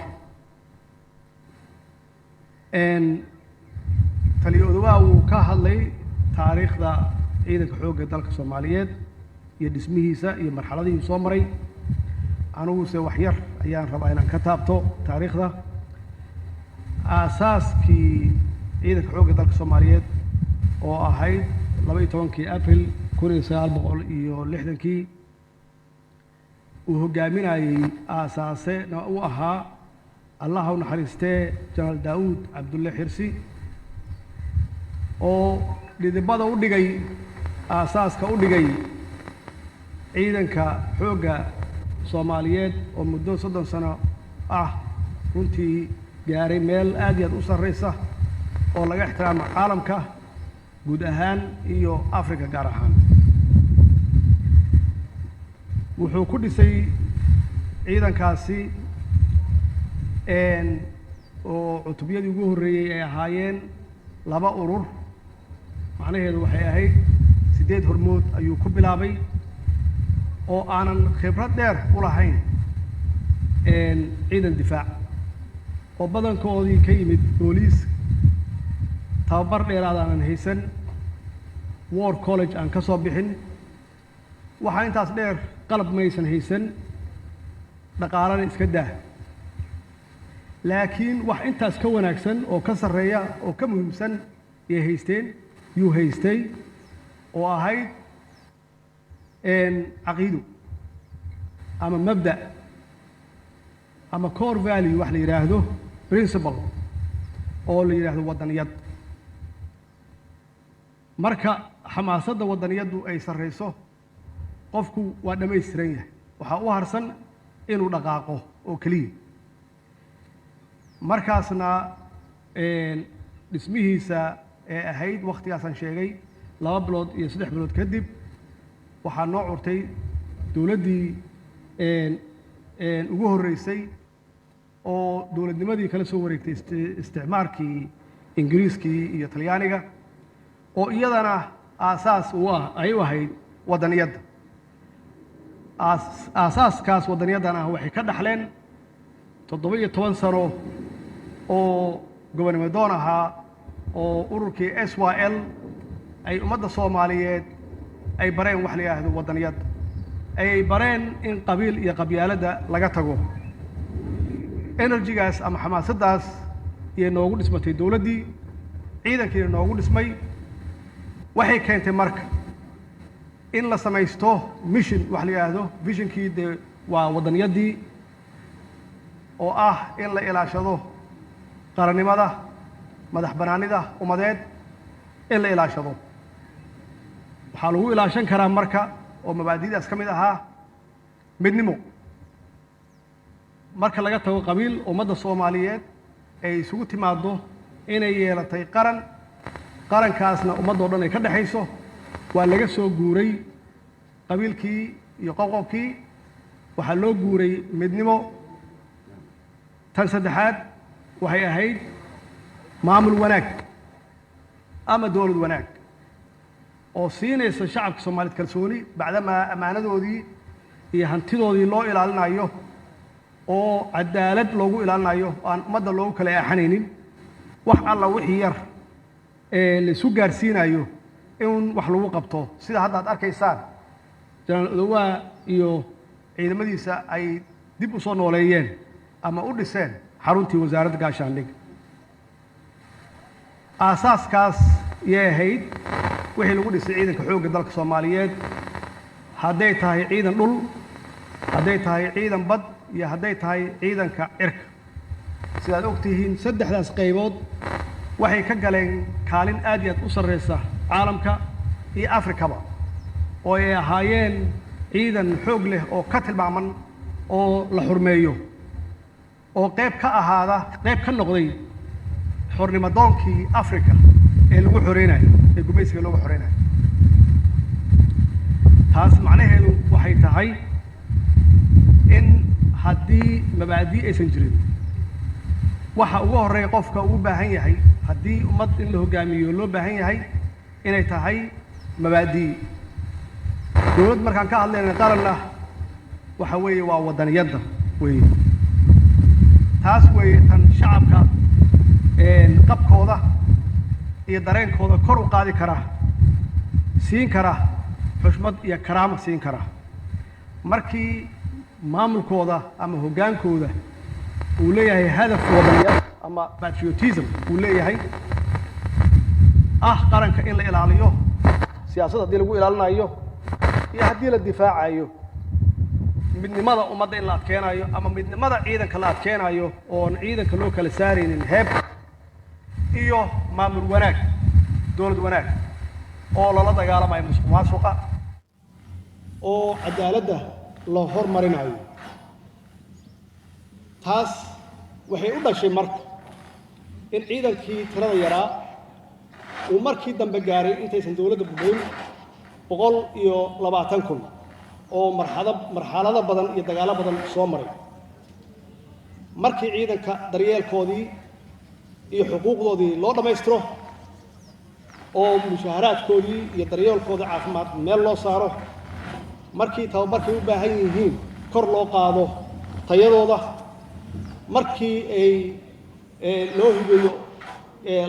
Taliya Odowaa wuu ka hadlay taariikhda ciidanka xoogga dalka Soomaaliyeed iyo dhismihiisa iyo marxaladihii soo maray. Aniguse wax yar ayaan rabaa inaan ka taabto taariikhda aasaaskii ciidanka xoogga dalka Soomaaliyeed oo ahayd 12-kii Abril 1960-kii, uu hoggaaminayey, aasaasena u ahaa, Allaha u naxariistee, Jenaraal Daa'uud Cabdulle Xirsi, oo dhidibada u dhigay, aasaaska u dhigay ciidanka xoogga Soomaaliyeed, oo muddo 30 sano ah runtii gaaray meel aad iyo aad u sarraysa oo laga ixtiraamo caalamka guud ahaan iyo Africa gaar ahaan. Wuxuu ku dhisay ciidankaasi oo cutubyadii ugu horreeyey ay ahaayeen laba urur. Macnaheedu waxay ahayd siddeed hormood ayuu ku bilaabay, oo aanan khibrad dheer u lahayn ciidan difaac, oo badankoodii ka yimid booliis, tababar dheeraad aanan haysan, war college aan ka soo bixin. Waxaa intaas dheer, qalab maysan haysan, dhaqaalana iska daa. Laakiin wax intaas ka wanaagsan oo ka sarreeya oo ka muhiimsan yay haysteen, yuu haystay, oo ahayd caqiido ama mabda ama core value wax la yidhaahdo, principle oo la yidhaahdo waddaniyad. Marka xamaasadda waddaniyaddu ay sarrayso, qofku waa dhammaystiran yahay, waxaa u harsan inuu dhaqaaqo oo keliya. Markaasna dhismihiisa ee ahayd wakhtigaasaan sheegay, 2 bilood iyo 3 bilood kadib, waxaa noo curtay dowladdii ugu horreysay oo dowladnimadii kala soo wareegtay isticmaarkii Ingiriiskii iyo Talyaaniga, oo iyadana aasaas u ah ay u ahayd waddaniyadda. Aasaaskaas wadaniyadan ah waxay ka dhaxleen 17 sano oo gobonimo doon ahaa oo ururkii SYL ay ummadda Soomaaliyeed ay bareen wax la yidhaahdo wadaniyad, ay bareen in qabiil iyo qabyaaladda laga tago. Energy-gaas ama xamaasaddaas iyo noogu dhismatay dowladdii, ciidankiina noogu dhismay. Waxay keentay marka in la samaysto mission wax la yidhaahdo. Vision-kii dee waa wadaniyaddii oo ah in la ilaashado qarannimada, madax bannaanida ummadeed in la ilaashado. Waxaa lagu ilaashan karaa marka oo mabaadi'daas ka mid ahaa midnimo. Marka laga tago qabiil, ummadda Soomaaliyeed ay isugu timaaddo inay yeelatay qaran, qarankaasna ummadoo dhan ay ka dhexayso. Waa laga soo guuray qabiilkii iyo qobqobkii, waxaa loo guuray midnimo. Tan saddexaad waxay ahayd maamul wanaag ama dowlad wanaag oo siinaysa shacabka Soomaaliyeed kalsooni, bacdamaa ammaanadoodii iyo hantidoodii loo ilaalinayo oo cadaalad loogu ilaalinayo oo aan ummadda loogu kala eexanaynin, wax alla wixii yar ee la isu gaarsiinayo in wax lagu qabto, sida hadda aad arkaysaan Jenaraal Odowaa iyo ciidamadiisa ay dib u soo nooleeyeen ama u dhiseen xaruntii Wasaaradda Gaashaandhig. Aasaaskaas yay ahayd wixii lagu dhisay ciidanka xoogga dalka Soomaaliyeed, hadday tahay ciidan dhul, hadday tahay ciidan bad iyo hadday tahay ciidanka cirka. Sidaad og tihiin, saddexdaas qaybood waxay ka galeen kaalin aad iyo aad u sarreysa caalamka iyo Afrikaba, oo ay ahaayeen ciidan xoog leh oo ka tilmaaman oo la xurmeeyo oo qayb ka ahaada, qayb ka noqday xornimadoonkii Africa ee lagu xoreynayo, ee gumaysiga looga xoreynayo. Taas macnaheedu waxay tahay in haddii mabaadii aysan jirin, waxa ugu horreeya qofka uu baahan yahay haddii ummad in la hogaamiyo loo baahan yahay inay tahay mabaadii. Dowlad markaan ka hadlayna, qaranna, waxa weeye waa wadaniyadda weeye. Taas weeye tan shacabka qabkooda iyo dareenkooda kor u qaadi kara, siin kara xushmad iyo karaama siin kara. Markii maamulkooda ama hoggaankooda uu leeyahay hadaf wadaniyad ama patriotism uu leeyahay, ah qaranka in la ilaaliyo, siyaasad haddii lagu ilaalinayo iyo haddii la difaacayo, midnimada ummadda in la adkeenayo ama midnimada ciidanka la adkeenayo oon ciidanka loo kala saaraynin heeb, iyo maamul wanaag, dowlad wanaag oo lala dagaalamayo musuq maasuqa oo cadaaladda la hormarinayo. Taas waxay u dhashay marka in ciidankii tirada yaraa uu markii dambe gaaray, intaysan dowladda burburin, 120,000 oo marxado marxalado badan iyo dagaallo badan soo maray. Markii ciidanka daryeelkoodii iyo xuquuqdoodii loo dhammaystiro oo mushaaharaadkoodii iyo daryeelkooda caafimaad meel loo saaro, markii tababarkay u baahan yihiin kor loo qaado tayadooda, markii ay loo hibeeyo,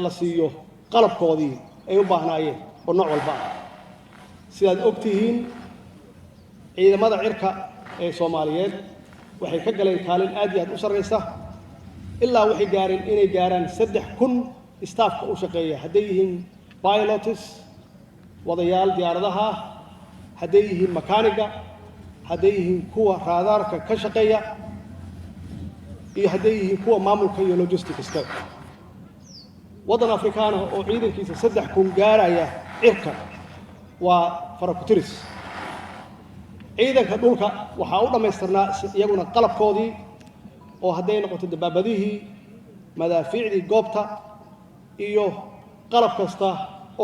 la siiyo qalabkoodii ay u baahnaayeen oo nooc walba ah. Sidaad og tihiin, ciidamada cirka ee Soomaaliyeed waxay ka galeen kaalin aad iyo aad u sarraysa, ilaa waxay gaareen inay gaaraan 3000 staff-ka u shaqeeya, hadday yihiin pilots, wadayaal diyaaradaha, hadday yihiin makaaniga, hadday yihiin kuwa raadaarka ka shaqeeya iyo hadday yihiin kuwa maamulka iyo logistics-ka. Waddan Afrikaana oo ciidankiisa 3000 gaaraya cirka waa farakutiris. Ciidanka dhulka waxaa u dhammaystirnaa iyaguna qalabkoodii, oo hadday noqoto dabaabadihii, madaafiicdii goobta iyo qalab kasta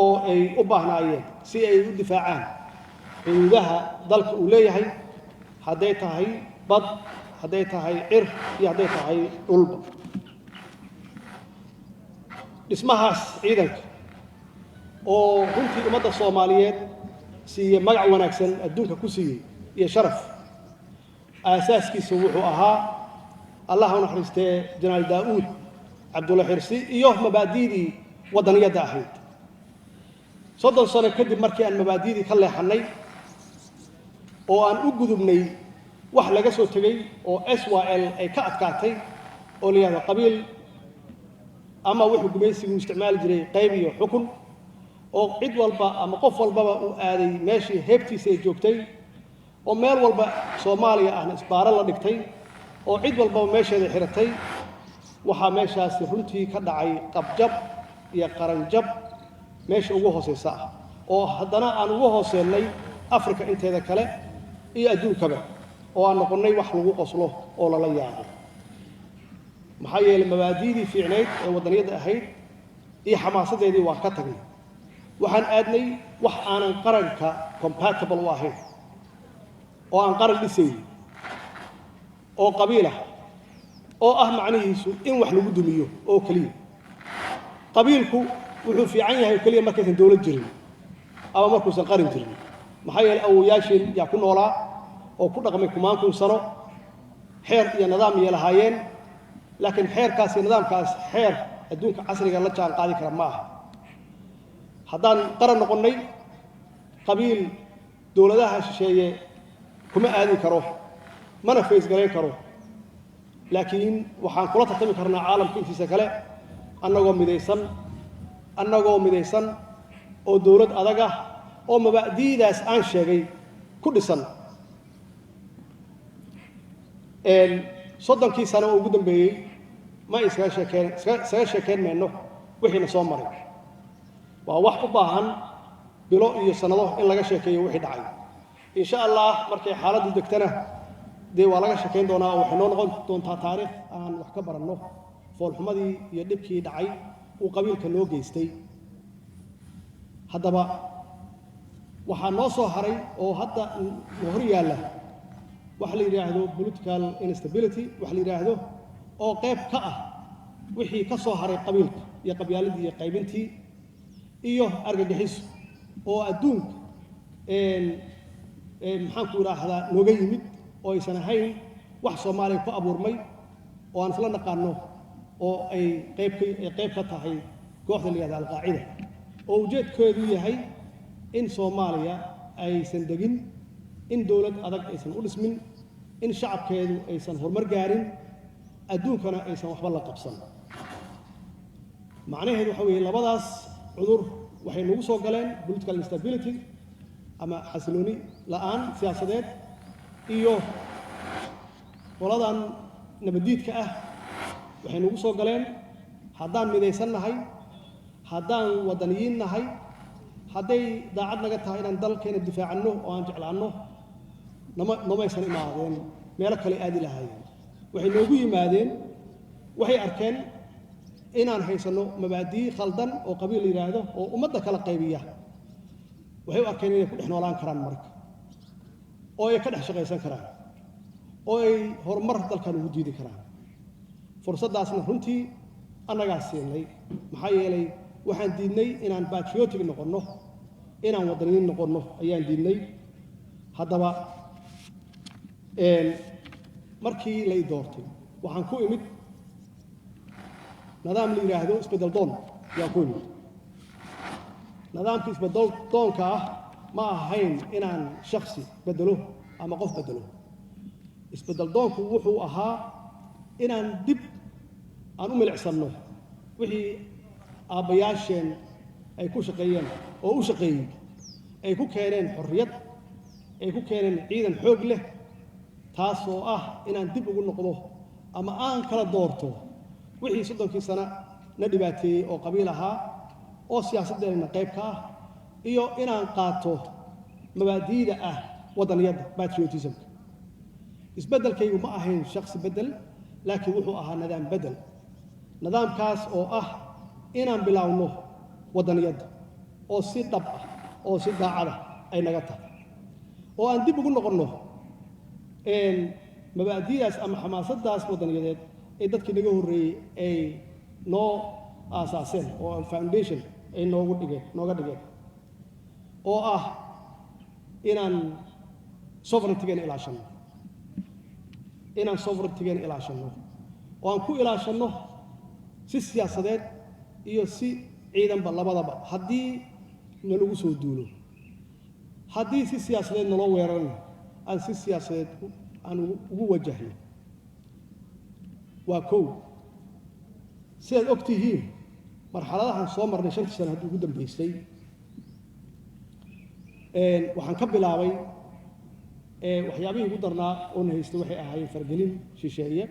oo ay u baahnaayeen si ay u difaacaan xuduudaha dalka uu leeyahay, hadday tahay bad, hadday tahay cir iyo hadday tahay dhulba. Dhismahaas ciidanka oo runtii ummadda Soomaaliyeed siiyey magac wanaagsan adduunka ku siiyey iyo sharaf. Aasaaskiisu wuxuu ahaa, Allah u naxariistee, Jenaraal Daa'uud Cabdulla Xirsi iyo mabaadi'dii waddaniyadda ahayd. 30 sano kadib, markii aan mabaadi'dii ka leexannay oo aan u gudubnay wax laga soo tegey oo SYL ay ka adkaatay, oo la yidhahdo qabiil ama wuxuu gumaysigu isticmaali jiray qayb iyo xukun, oo cid walba ama qof walbaba uu aaday meeshii heebtiisa ay joogtay, oo meel walba Soomaaliya ahna isbaaro la dhigtay, oo cid walbaba meesheeda xiratay, waxaa meeshaasi runtii ka dhacay qabjab iyo qaranjab meesha ugu hooseysa ah, oo haddana aan ugu hooseennay Afrika inteeda kale iyo adduunkaba, oo aan noqonnay wax lagu qoslo oo lala yaabo. Maxaa yeelay, mabaadi'dii fiicnayd ee waddaniyadda ahayd iyo xamaasaddeedii waan ka tagnay. Waxaan aadnay wax aanan qaranka compatible u ahayn, oo aan qaran dhisaynin, oo qabiil ah, oo ah macnihiisu in wax lagu dumiyo oo keliya. Qabiilku wuxuu fiican yahay oo keliya markaysan dowlad jirin ama markuusan qaran jirin. Maxaa yeelay, awowayaasheen yaa ku noolaa oo ku dhaqmay kumaan kun sano, xeer iyo nidaam iyo lahaayeen. Laakiin xeerkaas iyo nidaamkaas xeer adduunka casriga la jaan qaadi kara ma aha. Haddaan qaran noqonnay, qabiil dowladaha shisheeye kuma aadi karo, mana faysgarayn karo. Laakiin waxaan kula tartami karnaa caalamka intiisa kale annagoo midaysan oo dowlad adag ah oo mabaa'diidaas aan sheegay ku dhisan. 30kii sano oo ugu dambeeyey ma iskaga sheekeyn mayno wixiina soo maray. Waa wax u baahan bilo iyo sannado in laga sheekeeyo wixii dhacay. Insha Allah, markay xaaladdu degtana dee waa laga sheekayn doonaa, oo waxay noo noqon doontaa taariikh aan wax ka baranno foolxumadii iyo dhibkii dhacay uu qabiilka noo geystay. Haddaba waxaa noo soo haray oo hadda hor yaalla waxa la yidhaahdo political instability, waxa la yidhaahdo, oo qayb ka ah wixii ka soo haray qabiilka iyo qabyaaladii iyo qaybintii, iyo argagixiso oo adduunka, maxaanku idhaahdaa, nooga yimid, oo aysan ahayn wax Soomaaliya ku abuurmay oo aan isla naqaano, oo ay qayb ka tahay kooxda la yihahda Alqaacida, oo ujeedkeedu yahay in Soomaaliya aysan degin, in dowlad adag aysan u dhismin, in shacabkeedu aysan horumar gaarin, adduunkana aysan waxba la qabsan. Macnaheedu waxa weeye, labadaas cudur waxay nagu soo galeen, political instability ama xasilooni la'aan siyaasadeed iyo qoladan nabaddiidka ah, waxay nagu soo galeen haddaan midaysan nahay, haddaan waddaniyiin nahay, hadday daacad naga tahay inaan dalkeena difaacanno oo aan jeclaanno, nama nomaysan imaadeen, meelo kale aadi lahaayeen. Waxay noogu yimaadeen, waxay arkeen inaan haysanno mabaadii khaldan oo qabiil la yidhaahdo oo ummadda kala qaybiya. Waxay u arkeen inay ku dhex noolaan karaan marka, oo ay ka dhex shaqaysan karaan, oo ay horumar dalkan ugu diidi karaan. Fursaddaasna runtii annagaa siinay. Maxaa yeelay, waxaan diidnay inaan patriotic noqonno, inaan waddaniyiin noqonno ayaan diidnay. Haddaba markii lay doortay, waxaan ku imid nidaam la yidhaahdo isbeddel doon ayaan ku imid. Nidaamka isbeddel doonka ah ma ahayn inaan shaksi beddelo ama qof beddelo. Isbeddel doonku wuxuu ahaa inaan dib aan u milicsanno wixii aabbayaasheen ay ku shaqeeyeen oo u shaqeeyey, ay ku keeneen xorriyad, ay ku keeneen ciidan xoog leh, taas oo ah inaan dib ugu noqdo ama aan kala doorto wixii 30kii sano na dhibaateeyey oo qabiil ahaa oo siyaasaddeena qayb ka ah, iyo inaan qaato mabaadi'da ah waddaniyadda, patriotismka. Isbeddelkaygu ma ahayn shaksi beddel, laakiin wuxuu ahaa nidaam beddel, nidaamkaas oo ah inaan bilaawno waddaniyadda oo si dhab ah oo si daacada ay naga tahay, oo aan dib ugu noqonno mabaadi'daas ama xamaasaddaas waddaniyadeed ee dadkii naga horreeyey ay noo aasaaseen oo foundation ay noogu dhigeen, nooga dhigeen, oo ah inaan sovereigntygeena ilaashanno. Inaan sovereignty-geena ilaashanno oo aan ku ilaashanno si siyaasadeed iyo si ciidanba labadaba. Haddii nalagu soo duulo, haddii si siyaasadeed naloo weerarno, aan si siyaasadeed aan ugu wajahno. Waa kow. Sidaad og tihiin, marxaladahan soo marnay 5-tii sano haddii ugu dambaysay, waxaan ka bilaabay waxyaabihii ugu darnaa oona haystay waxay ahaayeen fargelin shisheeye,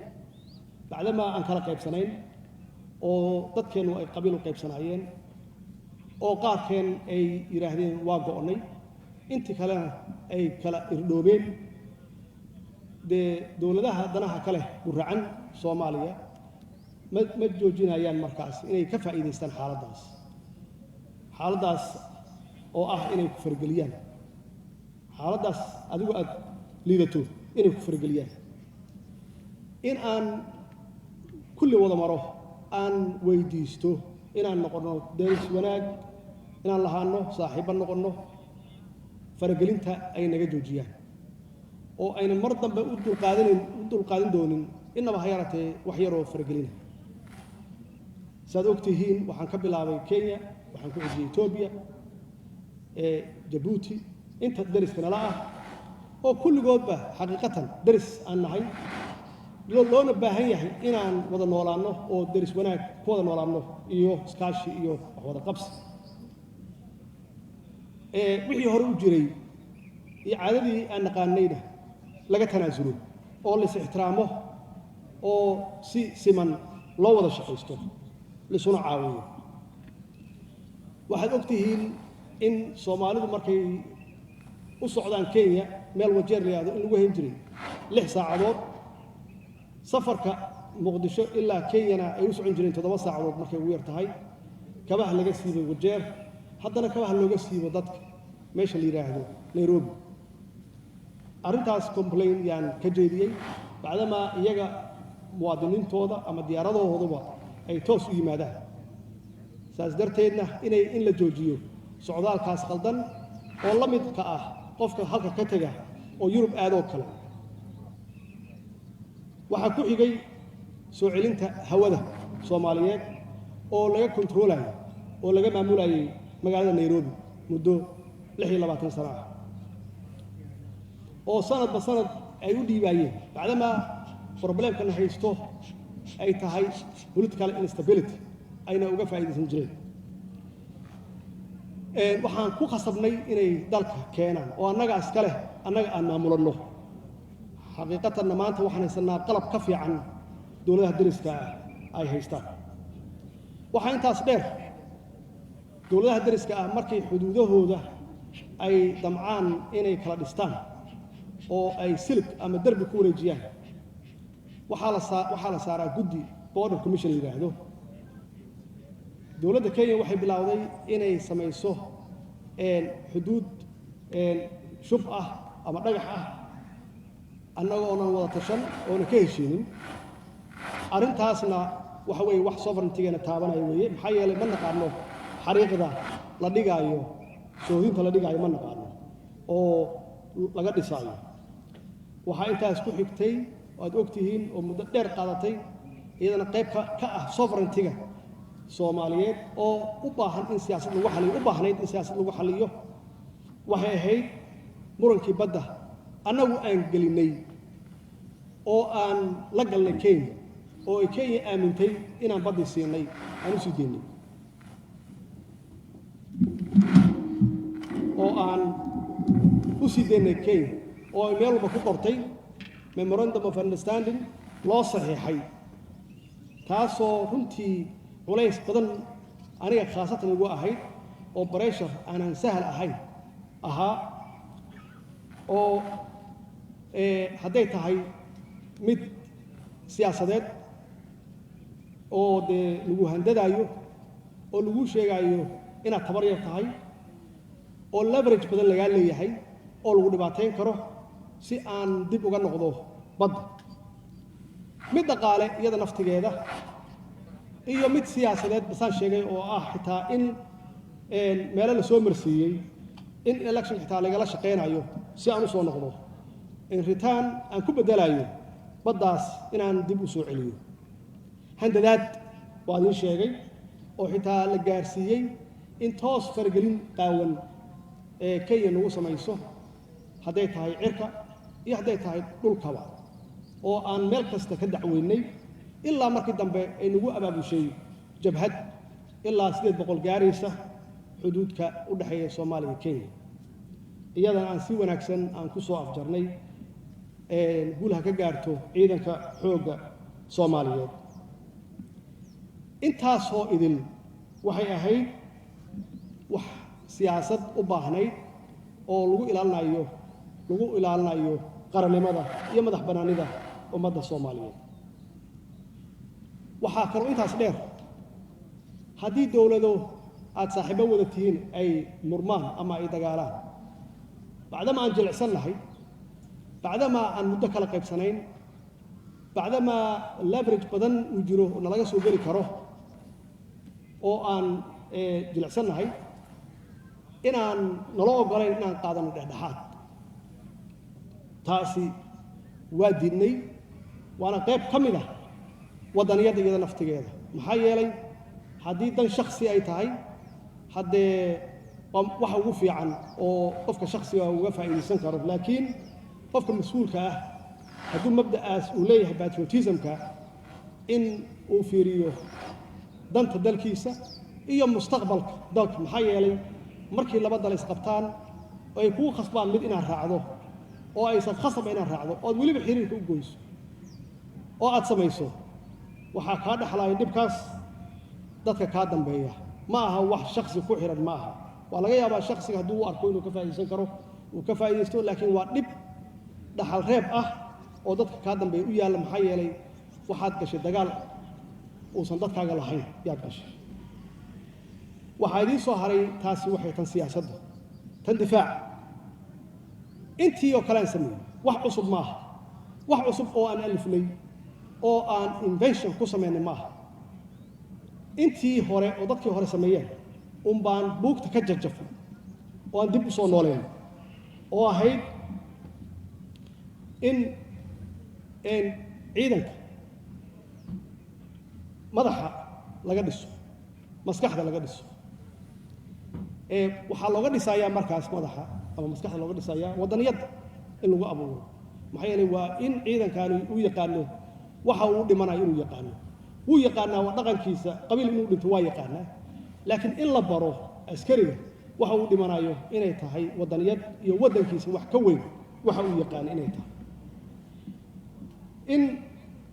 bacdamaa aan kala qaybsanayn oo dadkeennu ay qabiil u qaybsanaayeen, oo qaarkeen ay yidhaahdeen waa go'nay, intii kalena ay kala irdhoobeen. Dee dowladaha danaha kale guracan Soomaaliya ma joojinayaan markaas inay ka faa'iidaystaan xaaladdaas oo ah inay ku fargeliyaan xaaladdaas adigu aad liidato, inay ku fargeliyaan. In aan kulli wada maro, aan weydiisto inaan noqonno deris wanaag, inaan lahaano saaxiibba noqonno, faragelinta ay naga joojiyaan oo aynan mar dambe u dulqaadan doonin innaba ha yaratee wax yaroo faragelina. Saad og tihiin, waxaan ka bilaabay Kenya, waxaan ku xijiyey Etoobiya, Jabuuti, inta deriska nala ah oo kulligoodba xaqiiqatan deris aan nahay, loona baahan yahay inaan wada noolaanno oo deris wanaag ku wada noolaanno iyo iskaashi iyo wax wada qabsi. Wixii hore u jiray iyo caadadii aan naqaanayna laga tanaasulo oo lais ixtiraamo oo si siman loo wada shaqaysto, laisuna caawiyo. Waxaad og tihiin in Soomaalidu markay u socdaan Kenya, meel Wajeer la yihahdo, in lagu hayn jiray 6 saacadood. Safarka Muqdisho ilaa Kenyana ay u socon jireen 7 saacadood markay ugu yar tahay. Kabaha laga siibay Wajeer, haddana kabaha looga siibo dadka meesha la yidhaahdo Nairobi. Arrintaas complain yaan ka jeediyey, bacdamaa iyaga muwaadiniintooda ama diyaaradahooduba ay toos u yimaadaan. Saas darteedna inay in la joojiyo socdaalkaas khaldan oo la midka ah qofka halka ka tega oo Yurub aadoo kale. Waxaa ku xigay soo celinta hawada Soomaaliyeed oo laga kontroolayay oo laga maamulayay magaalada Nairobi muddo 26 sano ah, oo sanadba sanad ay u dhiibaayeen, bacdamaa problem-kana haysto ay tahay political instability, ayna uga faa'iidaysan jireen. Waxaan ku khasabnay inay dalka keenaan oo annaga iska leh, annaga aan maamulanno. Xaqiiqatanna maanta waxaan haysanaa qalab ka fiican dowladaha deriska ah ay haystaan. Waxaa intaas dheer, dowladaha deriska ah markay xuduudahooda ay damcaan inay kala dhistaan oo ay silig ama derbi ku wareejiyaan, waxaa la saaraa guddi border commission la yidhaahdo. Dowladda Kenya waxay bilowday inay samayso xuduud shub ah ama dhagax ah, annaga oonan wada tashan oona ka heshiinin. Arrintaasna waxa weeye wax sovereignty-geena taabanaya weeye, maxaa yeelay ma naqaano xariiqda la dhigaayo, soodinta la dhigaayo ma naqaano oo laga dhisaayo. Waxaa intaas ku xigtay oo aad og tihiin oo muddo dheer qaadatay, iyadana qayb ka ah sovereignty-ga Soomaaliyeed oo u baahan in siyaasad lagu xaliyo, u baahnayd in siyaasad lagu xaliyo, waxay ahayd murankii badda annagu aan gelinnay oo aan la galnay Kenya, oo ay Kenya aamintay inaan baddii siinay, aan u sii deynay oo aan u sii deynay Kenya, oo ay meel walba ku qortay memorandum of understanding loo saxiixay, taasoo runtii culays badan aniga khaasatan igu ahayd oo pressure aanan sahal ahayn ahaa, oo hadday tahay mid siyaasadeed oo dee lagu handadaayo oo lagu sheegaayo inaad tabar yar tahay oo leverage badan lagaa leeyahay oo lagu dhibaateyn karo si aan dib uga noqdo badda, mid dhaqaale iyada naftigeeda, iyo mid siyaasadeed basaan sheegay oo ah xitaa in meelo la soo marsiiyey in election xitaa lagala shaqaynayo si aan u soo noqdo, in return aan ku beddelayo Baddaas inaan dib u soo celiyo. Handadaad waa idiin sheegay oo xitaa la gaarsiiyey in toos faragelin qaawan ee Kenya nagu samayso, hadday tahay cirka iyo hadday tahay dhulkaba, oo aan meel kasta ka dacweynay, ilaa markii dambe ay nagu abaabushay jabhad ilaa 800 gaaraysa xuduudka u dhexeeya Soomaaliya iyo Kenya. Iyadana aan si wanaagsan aan ku soo afjarnay, guul ha ka gaarto ciidanka xoogga Soomaaliyeed. Intaasoo idil waxay ahayd wax siyaasad u baahnayd oo lagu ilaalinayo qarannimada iyo madax bannaanida ummadda Soomaaliyeed. Waxaa kaloo intaas dheer, haddii dowlado aada saaxiibo wada tihiin ay murmaan ama ay dagaalaan, bacdama aan jilicsan nahay, bacdamaa aan muddo kala qaybsanayn, bacdamaa leverage badan uu jiro oo nalaga soo geli karo oo aan jilicsan nahay, inaan nala ogolayn inaan qaadano dhexdhexaad, taasi waa diidnay, waana qayb ka mid ah waddaniyadda iyada naftigeeda. Maxaa yeelay, haddii dan shaksi ay tahay, haddee waa waxa ugu fiican oo qofka shaksiga uga faa'iidaysan karo. Laakiin qofka mas-uulka ah, hadduu mabda'aas uu leeyahay, patriotismka, in uu fiiriyo danta dalkiisa iyo mustaqbalka dalka. Maxaa yeelay, markii laba dal isqabtaan oo ay kugu khasbaan mid inaad raacdo, oo aysan khasaba inaad raacdo, ood weliba xiriirka u goyso oo aad samayso, waxaa kaa dhexlaaya dhibkaas dadka kaa dambeeya. Ma aha wax shaksi ku xiran, ma aha. Waa laga yaabaa shaksiga hadduu u arko inuu ka faa'iidaysan karo, uu ka faa'iidaysto, laakiin waa dhib dhaxal reeb ah oo dadka kaa dambeeya u yaalla. Maxaa yeelay, waxaad gashay dagaal uusan dadkaaga lahayn yaad gashay. Waxaa idiin soo haray, taasi waxay tan siyaasadda. Tan difaac intii oo kale aan sameeyey wax cusub maaha, wax cusub oo aan alifnay oo aan invention ku samaynay maaha. Intii hore oo dadkii hore sameeyeen un baan buugta ka jajafay oo aan dib u soo nooleyn, oo ahayd in ciidanka madaxa laga dhiso, maskaxda laga dhiso. Waxaa looga dhisayaa markaas madaxa ama maskaxda looga dhisayaa waddaniyadda in lagu abuuro. Maxaa yeelay, waa in ciidankani uu yaqaano waxa uu dhimanayo, inuu yaqaano. Wuu yaqaanaa, waa dhaqankiisa, qabiil inuu dhinto waa yaqaanaa, laakiin in la baro askariga waxa uu dhimanayo inay tahay waddaniyad iyo waddankiisa wax ka weyn waxa uu yaqaano inay tahay, in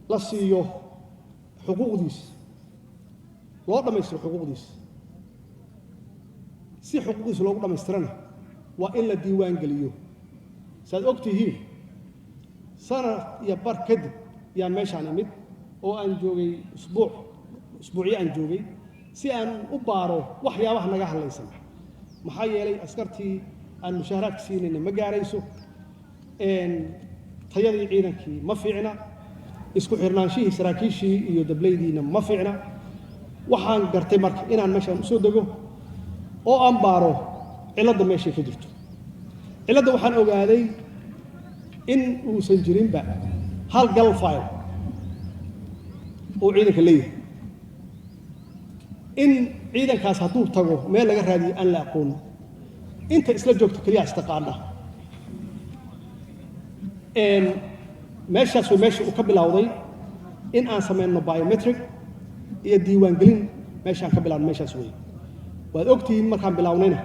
la siiyo xuquuqdiisa, loo dhammaystiro xuquuqdiisa. Si xuquuqdiisa loogu dhammaystirana, waa in la diiwaan geliyo. Saad og tihiin, sanad iyo bar kadib yaan meeshaan imid oo aan joogay usbuuc, usbuucyo aan joogay si aan u baaro waxyaabaha naga hadlaysan. Maxaa yeelay, askartii aan mushaaharaadka siinayna ma gaarayso, tayadii ciidankii ma fiicna, isku xirnaanshihii saraakiishii iyo dablaydiina ma fiicna. Waxaan gartay marka inaan meeshaan usoo dego oo aan baaro cilladda meeshay ka jirto. Cilladda waxaan ogaaday in uusan jirinba hal gal file oo ciidanka leeyahay, in ciidankaas hadduu tago meel laga raadiyo aan la aqoon, inta isla joogto keliya istaqaana. Meeshaas way meesha uu ka bilowday in aan samayno biometric iyo diiwaangelin. Meeshaan ka bilaabnay meeshaas wey. Waad ogtihiin, markaan bilownayna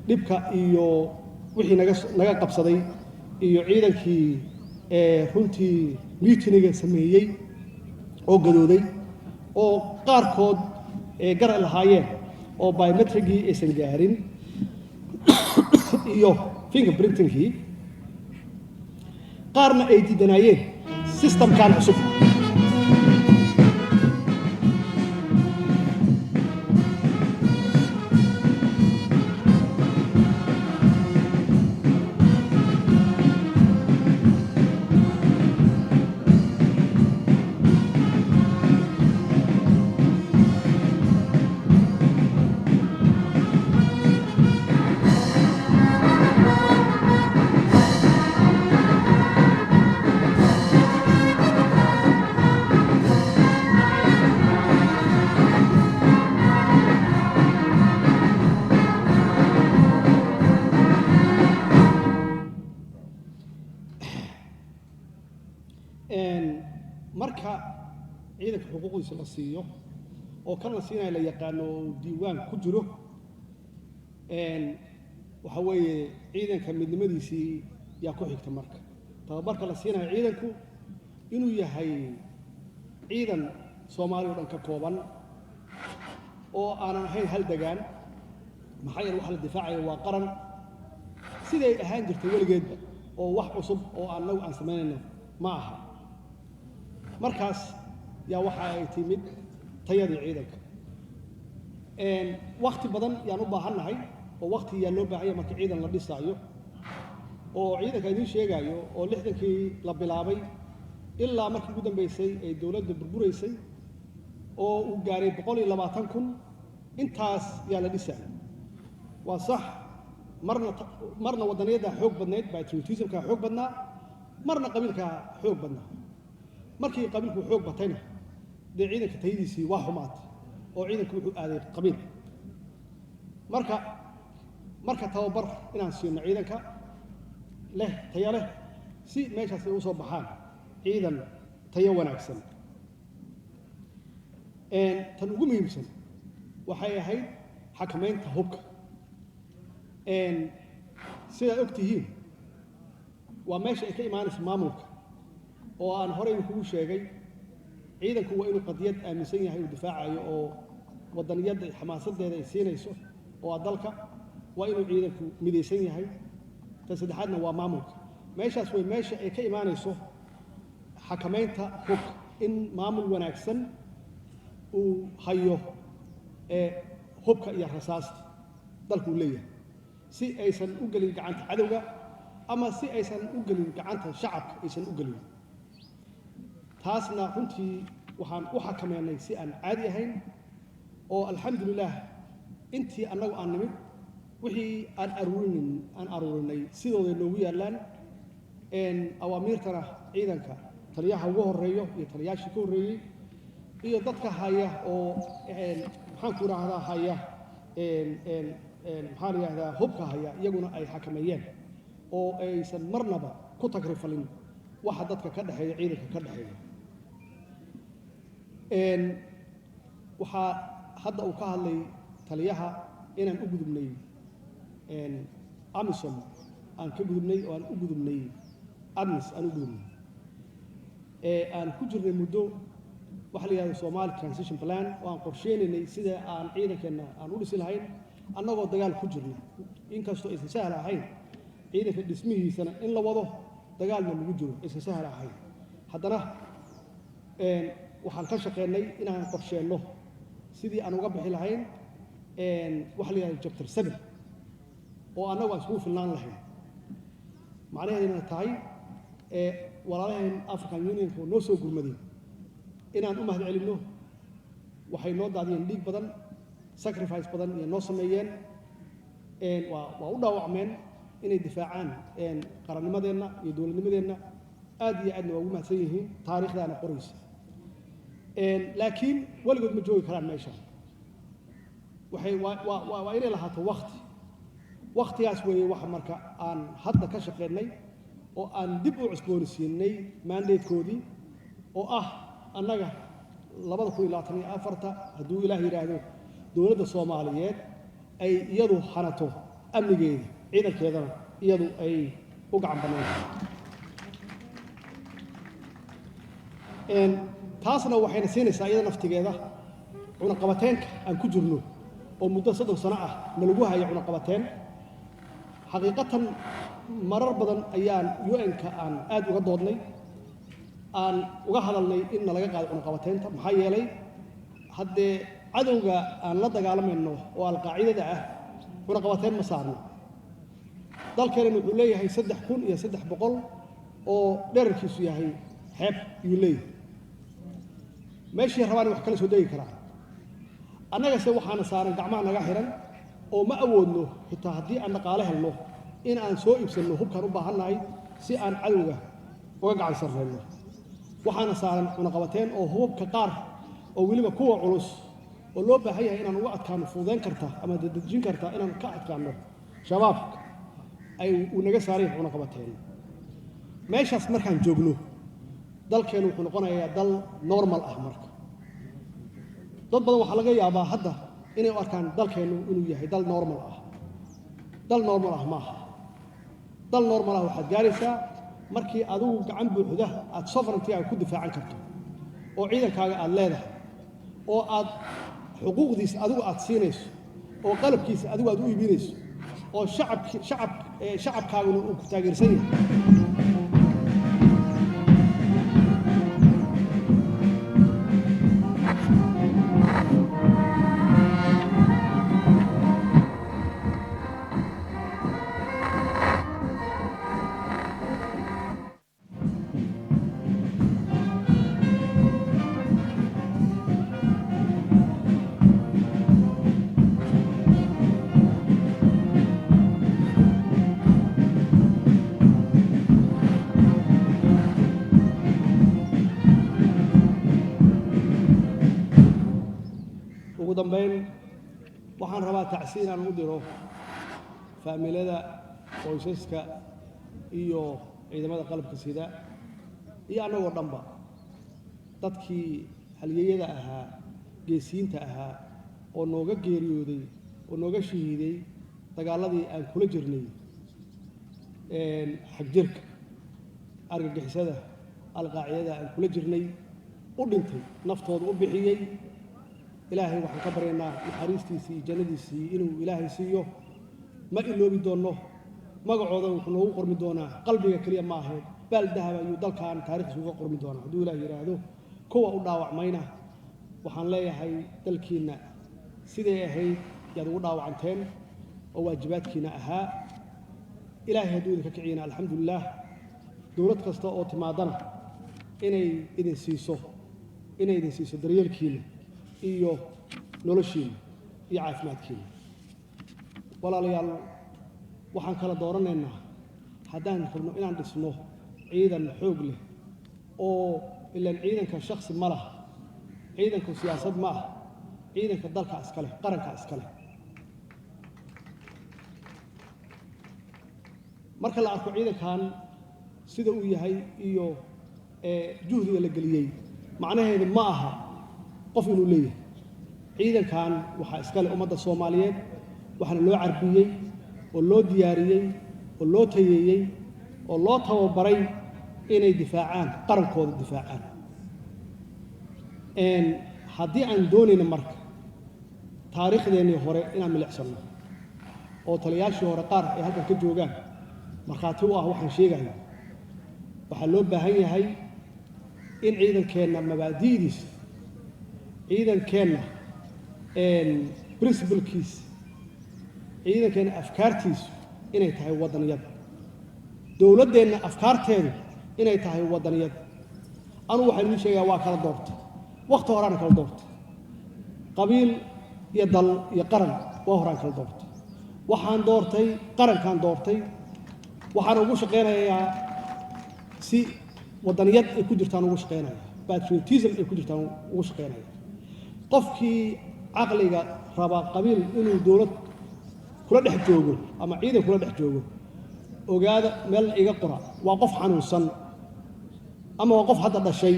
dhibka iyo wixii naga qabsaday iyo ciidankii runtii mutiny-ga sameeyey oo gadooday oo qaarkood gar lahaayeen oo biometricgii aysan gaarin iyo fingerprintingkii, qaarna ay diidanaayeen systemkan cusub. Ciidanka xuquuqdiisa la siiyo oo kan la siinayo la yaqaano oo diiwaan ku jiro. Waxa weeye ciidanka midnimadiisii yaa ku xigta. Marka tababarka la siinayo ciidanku inuu yahay ciidan Soomaaliya o dhan ka kooban oo aanan ahayn hal degaan, maxaa yeele waxa la difaacaya waa qaran, siday ahaan jirtay weligeedba, oo wax cusub oo annagu aan samaynayno ma aha. Markaas yaa waxa ay timid tayadii ciidanka. Wakti badan yaan u baahannahay oo wakti yaa loo baahan yahay marka ciidan la dhisaayo, oo ciidanka idiin sheegaayo oo 60kii la bilaabay ilaa markii ugu dambeysay ay dowladda burburaysay oo uu gaaray 120,000, intaas yaa la dhisaaya. Waa sax, marna marna waddaniyadda xoog badnayd, patriotismka xoog badnaa, marna qabiilka xoog badnaa. Markii qabiilku xoog batayna, dee ciidanka tayadiisii waa xumaatay oo ciidanku wuxuu aaday qabiil. Marka tababar inaan siino ciidanka leh tayo leh, si meeshaas ay u soo baxaan ciidan tayo wanaagsan. Tan ugu muhiimsan waxay ahayd xakamaynta hubka. Sidaad og tihiin, waa meesha ay ka imaanayso maamulka oo aan horey kugu sheegay. Ciidanku waa inuu qadiyad aaminsan yahay uu difaacayo oo wadaniyadda xamaasadeeda ay siinayso oo ah dalka. Waa inuu ciidanku midaysan yahay. Tan saddexaadna waa maamulka. Meeshaas way meesha ay ka imaanayso xakamaynta hubka, in maamul wanaagsan uu hayo ee hubka iyo rasaasta dalku uu leeyahay, si aysan u gelin gacanta cadowga ama si aysan u gelin gacanta shacabka aysan u gelin. Taasna runtii waxaan u xakameynay si aan caadi ahayn oo alxamdulilah intii annagu aan nimid wixii aan aruurinin aan aruurinay sidooday noogu yaallaan. Awaamiirtana ciidanka taliyaha ugu horeeyo iyo taliyaashii ka horreeyey iyo dadka haya oo, maxaan ku idhaahdaa, haya, maxaa la yidhahdaa, hubka haya, iyaguna ay xakameeyeen oo aysan marnaba ku tagrifalin waxa dadka ka dhexeeya, ciidanka ka dhexeeya. Waxaa hadda uu ka hadlay taliyaha inaan u gudubnay AMISOM, aan ka gudubnay oo aan u gudubnay ATMIS, aan u gudubnay ee aan ku jirnay muddo waxa la yidhahdo Somali Transition Plan, oo aan qorsheynaynay sida aan ciidankeenna aan u dhisi lahayn annagoo dagaal ku jirna, inkastoo aysan sahal ahayn ciidanka dhismihiisana in la wado dagaalna lagu jiro aysan sahal ahayn. Haddana waxaan ka shaqeynay inaan qorsheenno sidii aan uga bixi lahayn waxa la yidhahdo chapter 7 oo annagu aan iskugu filnaan lahayn, macnaheeduna tahay walaalaheen African Unionka oo noo soo gurmaday inaan u mahad celinno. Waxay noo daadiyeen dhiig badan, sacrifice badan iyo noo sameeyeen, waa u dhaawacmeen inay difaacaan qarannimadeenna iyo dowladnimadeenna. Aad iyo aadna waa ugu mahadsan yihiin, taariikhdaana qoraysa. Laakiin weligood ma joogi karaan meeshan. Waxay waa inay lahaato wakti. Waktigaas weeye waxa marka aan hadda ka shaqeynay oo aan dib u cusboonisiinay mandatekoodii oo ah annaga 2024-ta, hadduu Ilaah yidhaahdo, dowladda Soomaaliyeed ay iyadu hanato amnigeeda, ciidankeedana iyadu ay u gacan bannaantahay. Taasna waxayna siinaysaa iyada naftigeeda cunaqabateenka aan ku jirno oo muddo 30 sano ah nalagu hayo cunaqabateen. Xaqiiqatan marar badan ayaan UN-ka aan aad uga doodnay, aan uga hadalnay in nalaga qaado cunaqabateynta, maxaa yeelay haddee cadowga aan la dagaalamayno oo Alqaacidada ah cunaqabateyn ma saarno. Dalkeenan wuxuu leeyahay 3300 oo dherarkiisu yahay xeeb ayuu leeyahay, meeshii rabaan wax kala soo degi karaan. Annagase waxaana saaran gacmaha naga xiran oo ma awoodno xitaa haddii aan dhaqaale helno in aan soo iibsanno hubkaan u baahannahay si aan cadowga uga gacan sarreyno. Waxaana saaran cunaqabateen oo hubabka qaar oo weliba kuwa culus oo loo baahan yahay inaan uga adkaano, fududeyn karta ama dedejin karta inaan ka adkaano Shabaabka, ay uu naga saaran yahay cunaqabateen. Meeshaas markaan joogno, dalkeenu wuxuu noqonayaa dal normal ah. Marka Dad badan waxaa laga yaabaa hadda inay u arkaan dalkeennu inuu yahay dal normal ah. Dal normal ah maaha. Dal normal ah waxaad gaaraysaa markii adigu gacan buuxda aad sovereignty-gaaga ku difaacan karto, oo ciidankaaga aad leedahay, oo aad xuquuqdiisa adigu aad siinayso, oo qalabkiisa adigu aad u iibinayso, oo shacabki shacab shacabkaaguna uu ku taageersan yahay. Ugu dambayn, waxaan rabaa tacsi inaan u diro faamilada, qoysaska iyo ciidamada qalabka sida iyo annagoo dhanba dadkii halyeeyada ahaa, geesiyiinta ahaa oo nooga geeriyooday oo nooga shahiiday dagaaladii aan kula jirnay xagjirka, argagixisada, Alqaacidada aan kula jirnay, u dhintay, naftooda u bixiyey. Ilaahay waxaan ka baryaynaa naxariistiisii iyo jannadiisii inuu Ilaahay siiyo. Ma iloobi doonno magacooda, wuxuu noogu qormi doonaa qalbiga keliya ma ahe, baal dahab ayuu dalkan taarikhdiisa uga qormi doonaa hadduu Ilaah yidhaahdo. Kuwa u dhaawacmayna waxaan leeyahay, dalkiinna siday ahayd yaad ugu dhaawacanteen oo waajibaadkiina ahaa. Ilaahay hadduu idinka kiciyana, alxamdulilaah. Dowlad kasta oo timaadana inay idin siiso daryeelkiina iyo noloshiina iyo caafimaadkiina. Walaalayaal, waxaan kala dooranaynaa haddaan rabno inaan dhisno ciidan xoog leh, oo ilaan ciidanka shaksi ma laha, ciidanku siyaasad ma ah, ciidanka dalka iska leh, qaranka iska leh. Marka la arko ciidankan sida uu yahay iyo juhdiga la geliyey, macnaheedu ma aha qof inuu leeyahay. Ciidankan waxaa iska leh ummadda Soomaaliyeed, waxaana loo carbiyey oo loo diyaariyey oo loo tayeeyey oo loo tababaray inay difaacaan qarankooda, difaacaan. Haddii aan doonayno marka taariikhdeenii hore inaan milicsanno, oo taliyaashii hore qaar ay halkan ka joogaan markhaati u ah waxaan sheegayo, waxaa loo baahan yahay in ciidankeenna mabaadi'diisa, ciidankeenna principle-kiisa, ciidankeenna afkaartiisu inay tahay waddaniyad, dowladdeenna afkaarteedu inay tahay waddaniyad. Anugu waxaan idiin sheegayaa, waa kala doortay, wakhti horaana kala doortay qabiil iyo dal iyo qaran. Waa horaan kala doortay. Waxaan doortay qarankaan doortay. Waxaan ugu shaqaynayaa si waddaniyad ay ku jirtaan ugu shaqaynaya, patriotism ay ku jirtaan ugu shaqaynaya. Qofkii caqliga raba qabiil inuu dowlad kula dhex joogo ama ciidan kula dhex joogo, ogaada, meel iga qora, waa qof xanuunsan ama waa qof hadda dhashay.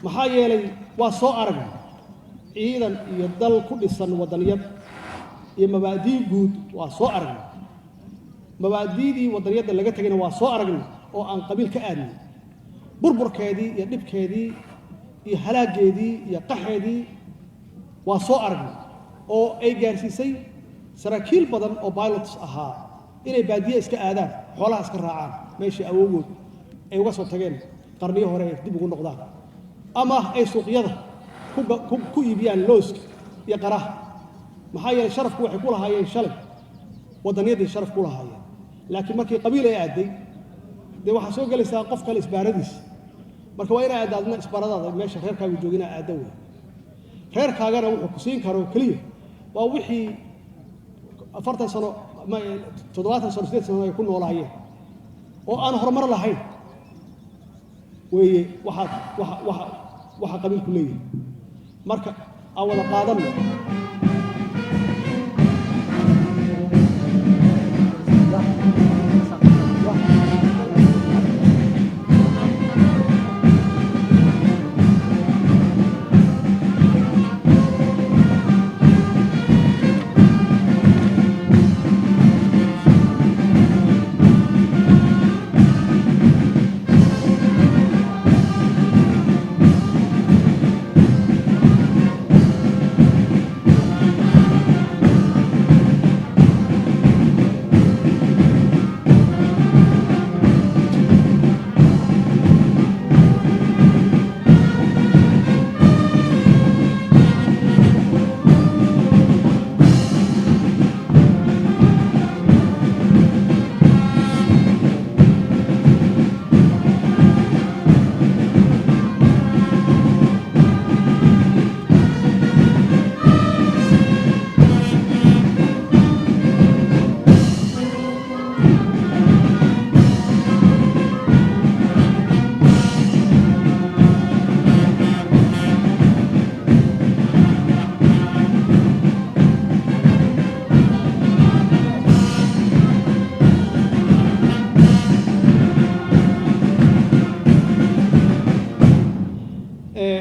Maxaa yeelay, waa soo arag ciidan iyo dal ku dhisan waddaniyad iyo mabaadii guud, waa soo aragnay. Mabaadiidii waddaniyadda laga tegayna waa soo aragnay, oo aan qabiil ka aadnay, burburkeedii iyo dhibkeedii iyo halaaggeedii iyo qaxeedii waa soo aragnay, oo ay gaarsiisay saraakiil badan oo pilots ahaa inay baadiye iska aadaan, xoolaha iska raacaan, meeshii awowgood ay uga soo tageen qarniyo hore ay dib ugu noqdaan, ama ay suuqyada ku iibiyaan looska iyo qaraha. Maxaa yeelay, sharafku waxay ku lahaayeen shalay waddaniyadday sharaf ku lahaayeen, laakiin markii qabiil ay aadday, dee waxaa soo gelaysaa qof kale isbaaradiisa. Marka waa inaa aadda adna isbaaradaada meesha reerkaagu jooga inaa aadda wey. Reerkaagana wuxuu ku siin karo keliya waa wixii 40 sano, 70 sano, 80 sano ay ku noolaayeen oo aan horumar lahayn weeye. Waxaad waxa waxa waxa qabiilku leeyahay marka aan wada qaadanno.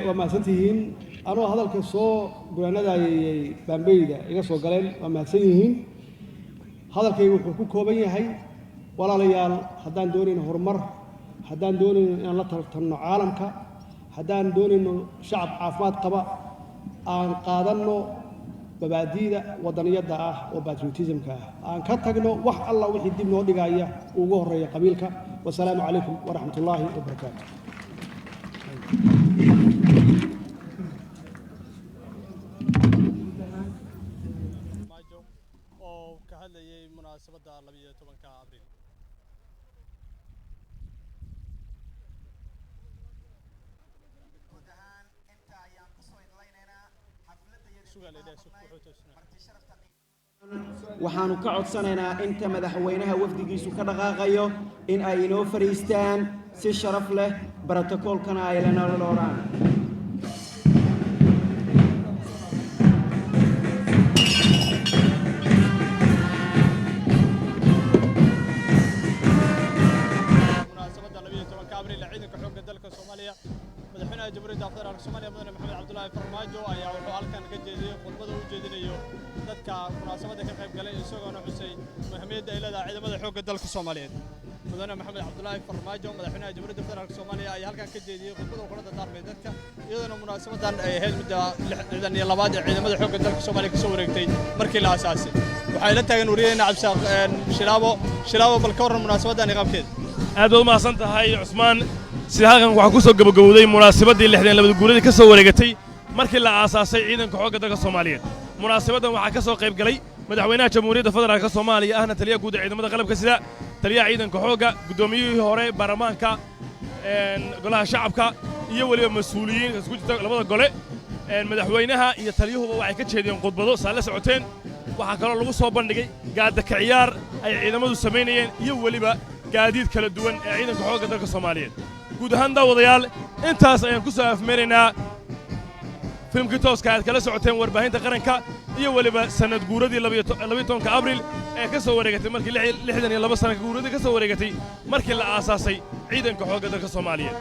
Waa mahadsantihiin. Anoo hadalka soo gunaanadayay baambeyda iga soo galeen. Waa mahadsan yihiin. Hadalkayga wuxuu ku kooban yahay, walaalayaal, haddaan doonayno horumar, haddaan doonayno inaan la tartanno caalamka, haddaan doonayno shacab caafimaad qaba, aan qaadanno mabaadi'da wadaniyadda ah oo patriotismka ah, aan ka tagno wax alla wixii dib noo dhigaya, ugu horreeya qabiilka. Wasalaamu calaykum waraxmat ullaahi wabarakaatu. Farmaajo oo ka hadlayay munaasabadda 12-ka Abriil. Guud ahaan inta ayaan kusoo idlaynaynaa xafladda yar. Sugaa la yidhaha, sug wuxuu toosnaa. Waxaannu ka codsanaynaa inta madaxweynaha wafdigiisu ka dhaqaaqayo in ay inoo fadhiistaan si sharaf leh, brotokoolkana ay la nololooraan. Munaasabadda 12-ka Abriil ee ciidanka xoogga dalka Soomaaliya, madaxweynaha Jamhuuriyadda Federaalka Soomaaliya, mudane Maxamed Cabdulaahi Farmaajo, ayaa wuxuu halkan ka jeediyey khudbada u jeedinayo dadka munaasabadda ka qayb galay, isagoona xusay muhiimiyadda ay leedahay ciidamada xoogga dalka Soomaaliyeed. Mudane Maxamed Cabdulaahi Farmaajo, madaxweynaha Jamhuuriyadda Federaalka Soomaaliya, ayaa halkan ka jeediyey khudbada uu kula dardaarmay dadka, iyadoona munaasabadan ay ahayd midda 62aad ee ciidamada xoogga dalka Soomaaliya kasoo wareegtay markii la aasaasay. Waxay la taagan wariyaheena Cabdisaaq Shilaabo. Shilaabo, bal ka warran munaasabadan iyo qaabkeeda. Aad baad u mahadsan tahay, Cusmaan. Sida halkan waxaa ku soo gabagabowday munaasabaddii 62 guuradii ka soo wareegatay markii la aasaasay ciidanka xoogga dalka Soomaaliyeed. Munaasabaddan waxaa ka soo qayb galay madaxweynaha Jamhuuriyadda Federaalka Soomaaliya, ahna taliyaha guud ee ciidamada qalabka sida, taliyaha ciidanka xoogga, guddoomiyihii hore baarlamaanka, golaha shacabka, iyo weliba mas-uuliyiin isku jirta labada gole. Madaxweynaha iyo taliyuhuba waxay ka jeediyeen khudbado saa la socoteen. Waxaa kaloo lagu soo bandhigay gaadaka ciyaar ay ciidamadu samaynayeen iyo weliba gaadiid kala duwan ee ciidanka xoogga dalka Soomaaliyeed. Guud ahaan, daawadayaal, intaas ayaan ku soo afmeeraynaa filimkii tooska aad kala socoteen warbaahinta qaranka iyo weliba sannad guuradii 12-ka Abriil ee ka soo wareegatay markii 62 sana guuradii ka soo wareegatay markii la aasaasay ciidanka xoogga dalka Soomaaliyeed.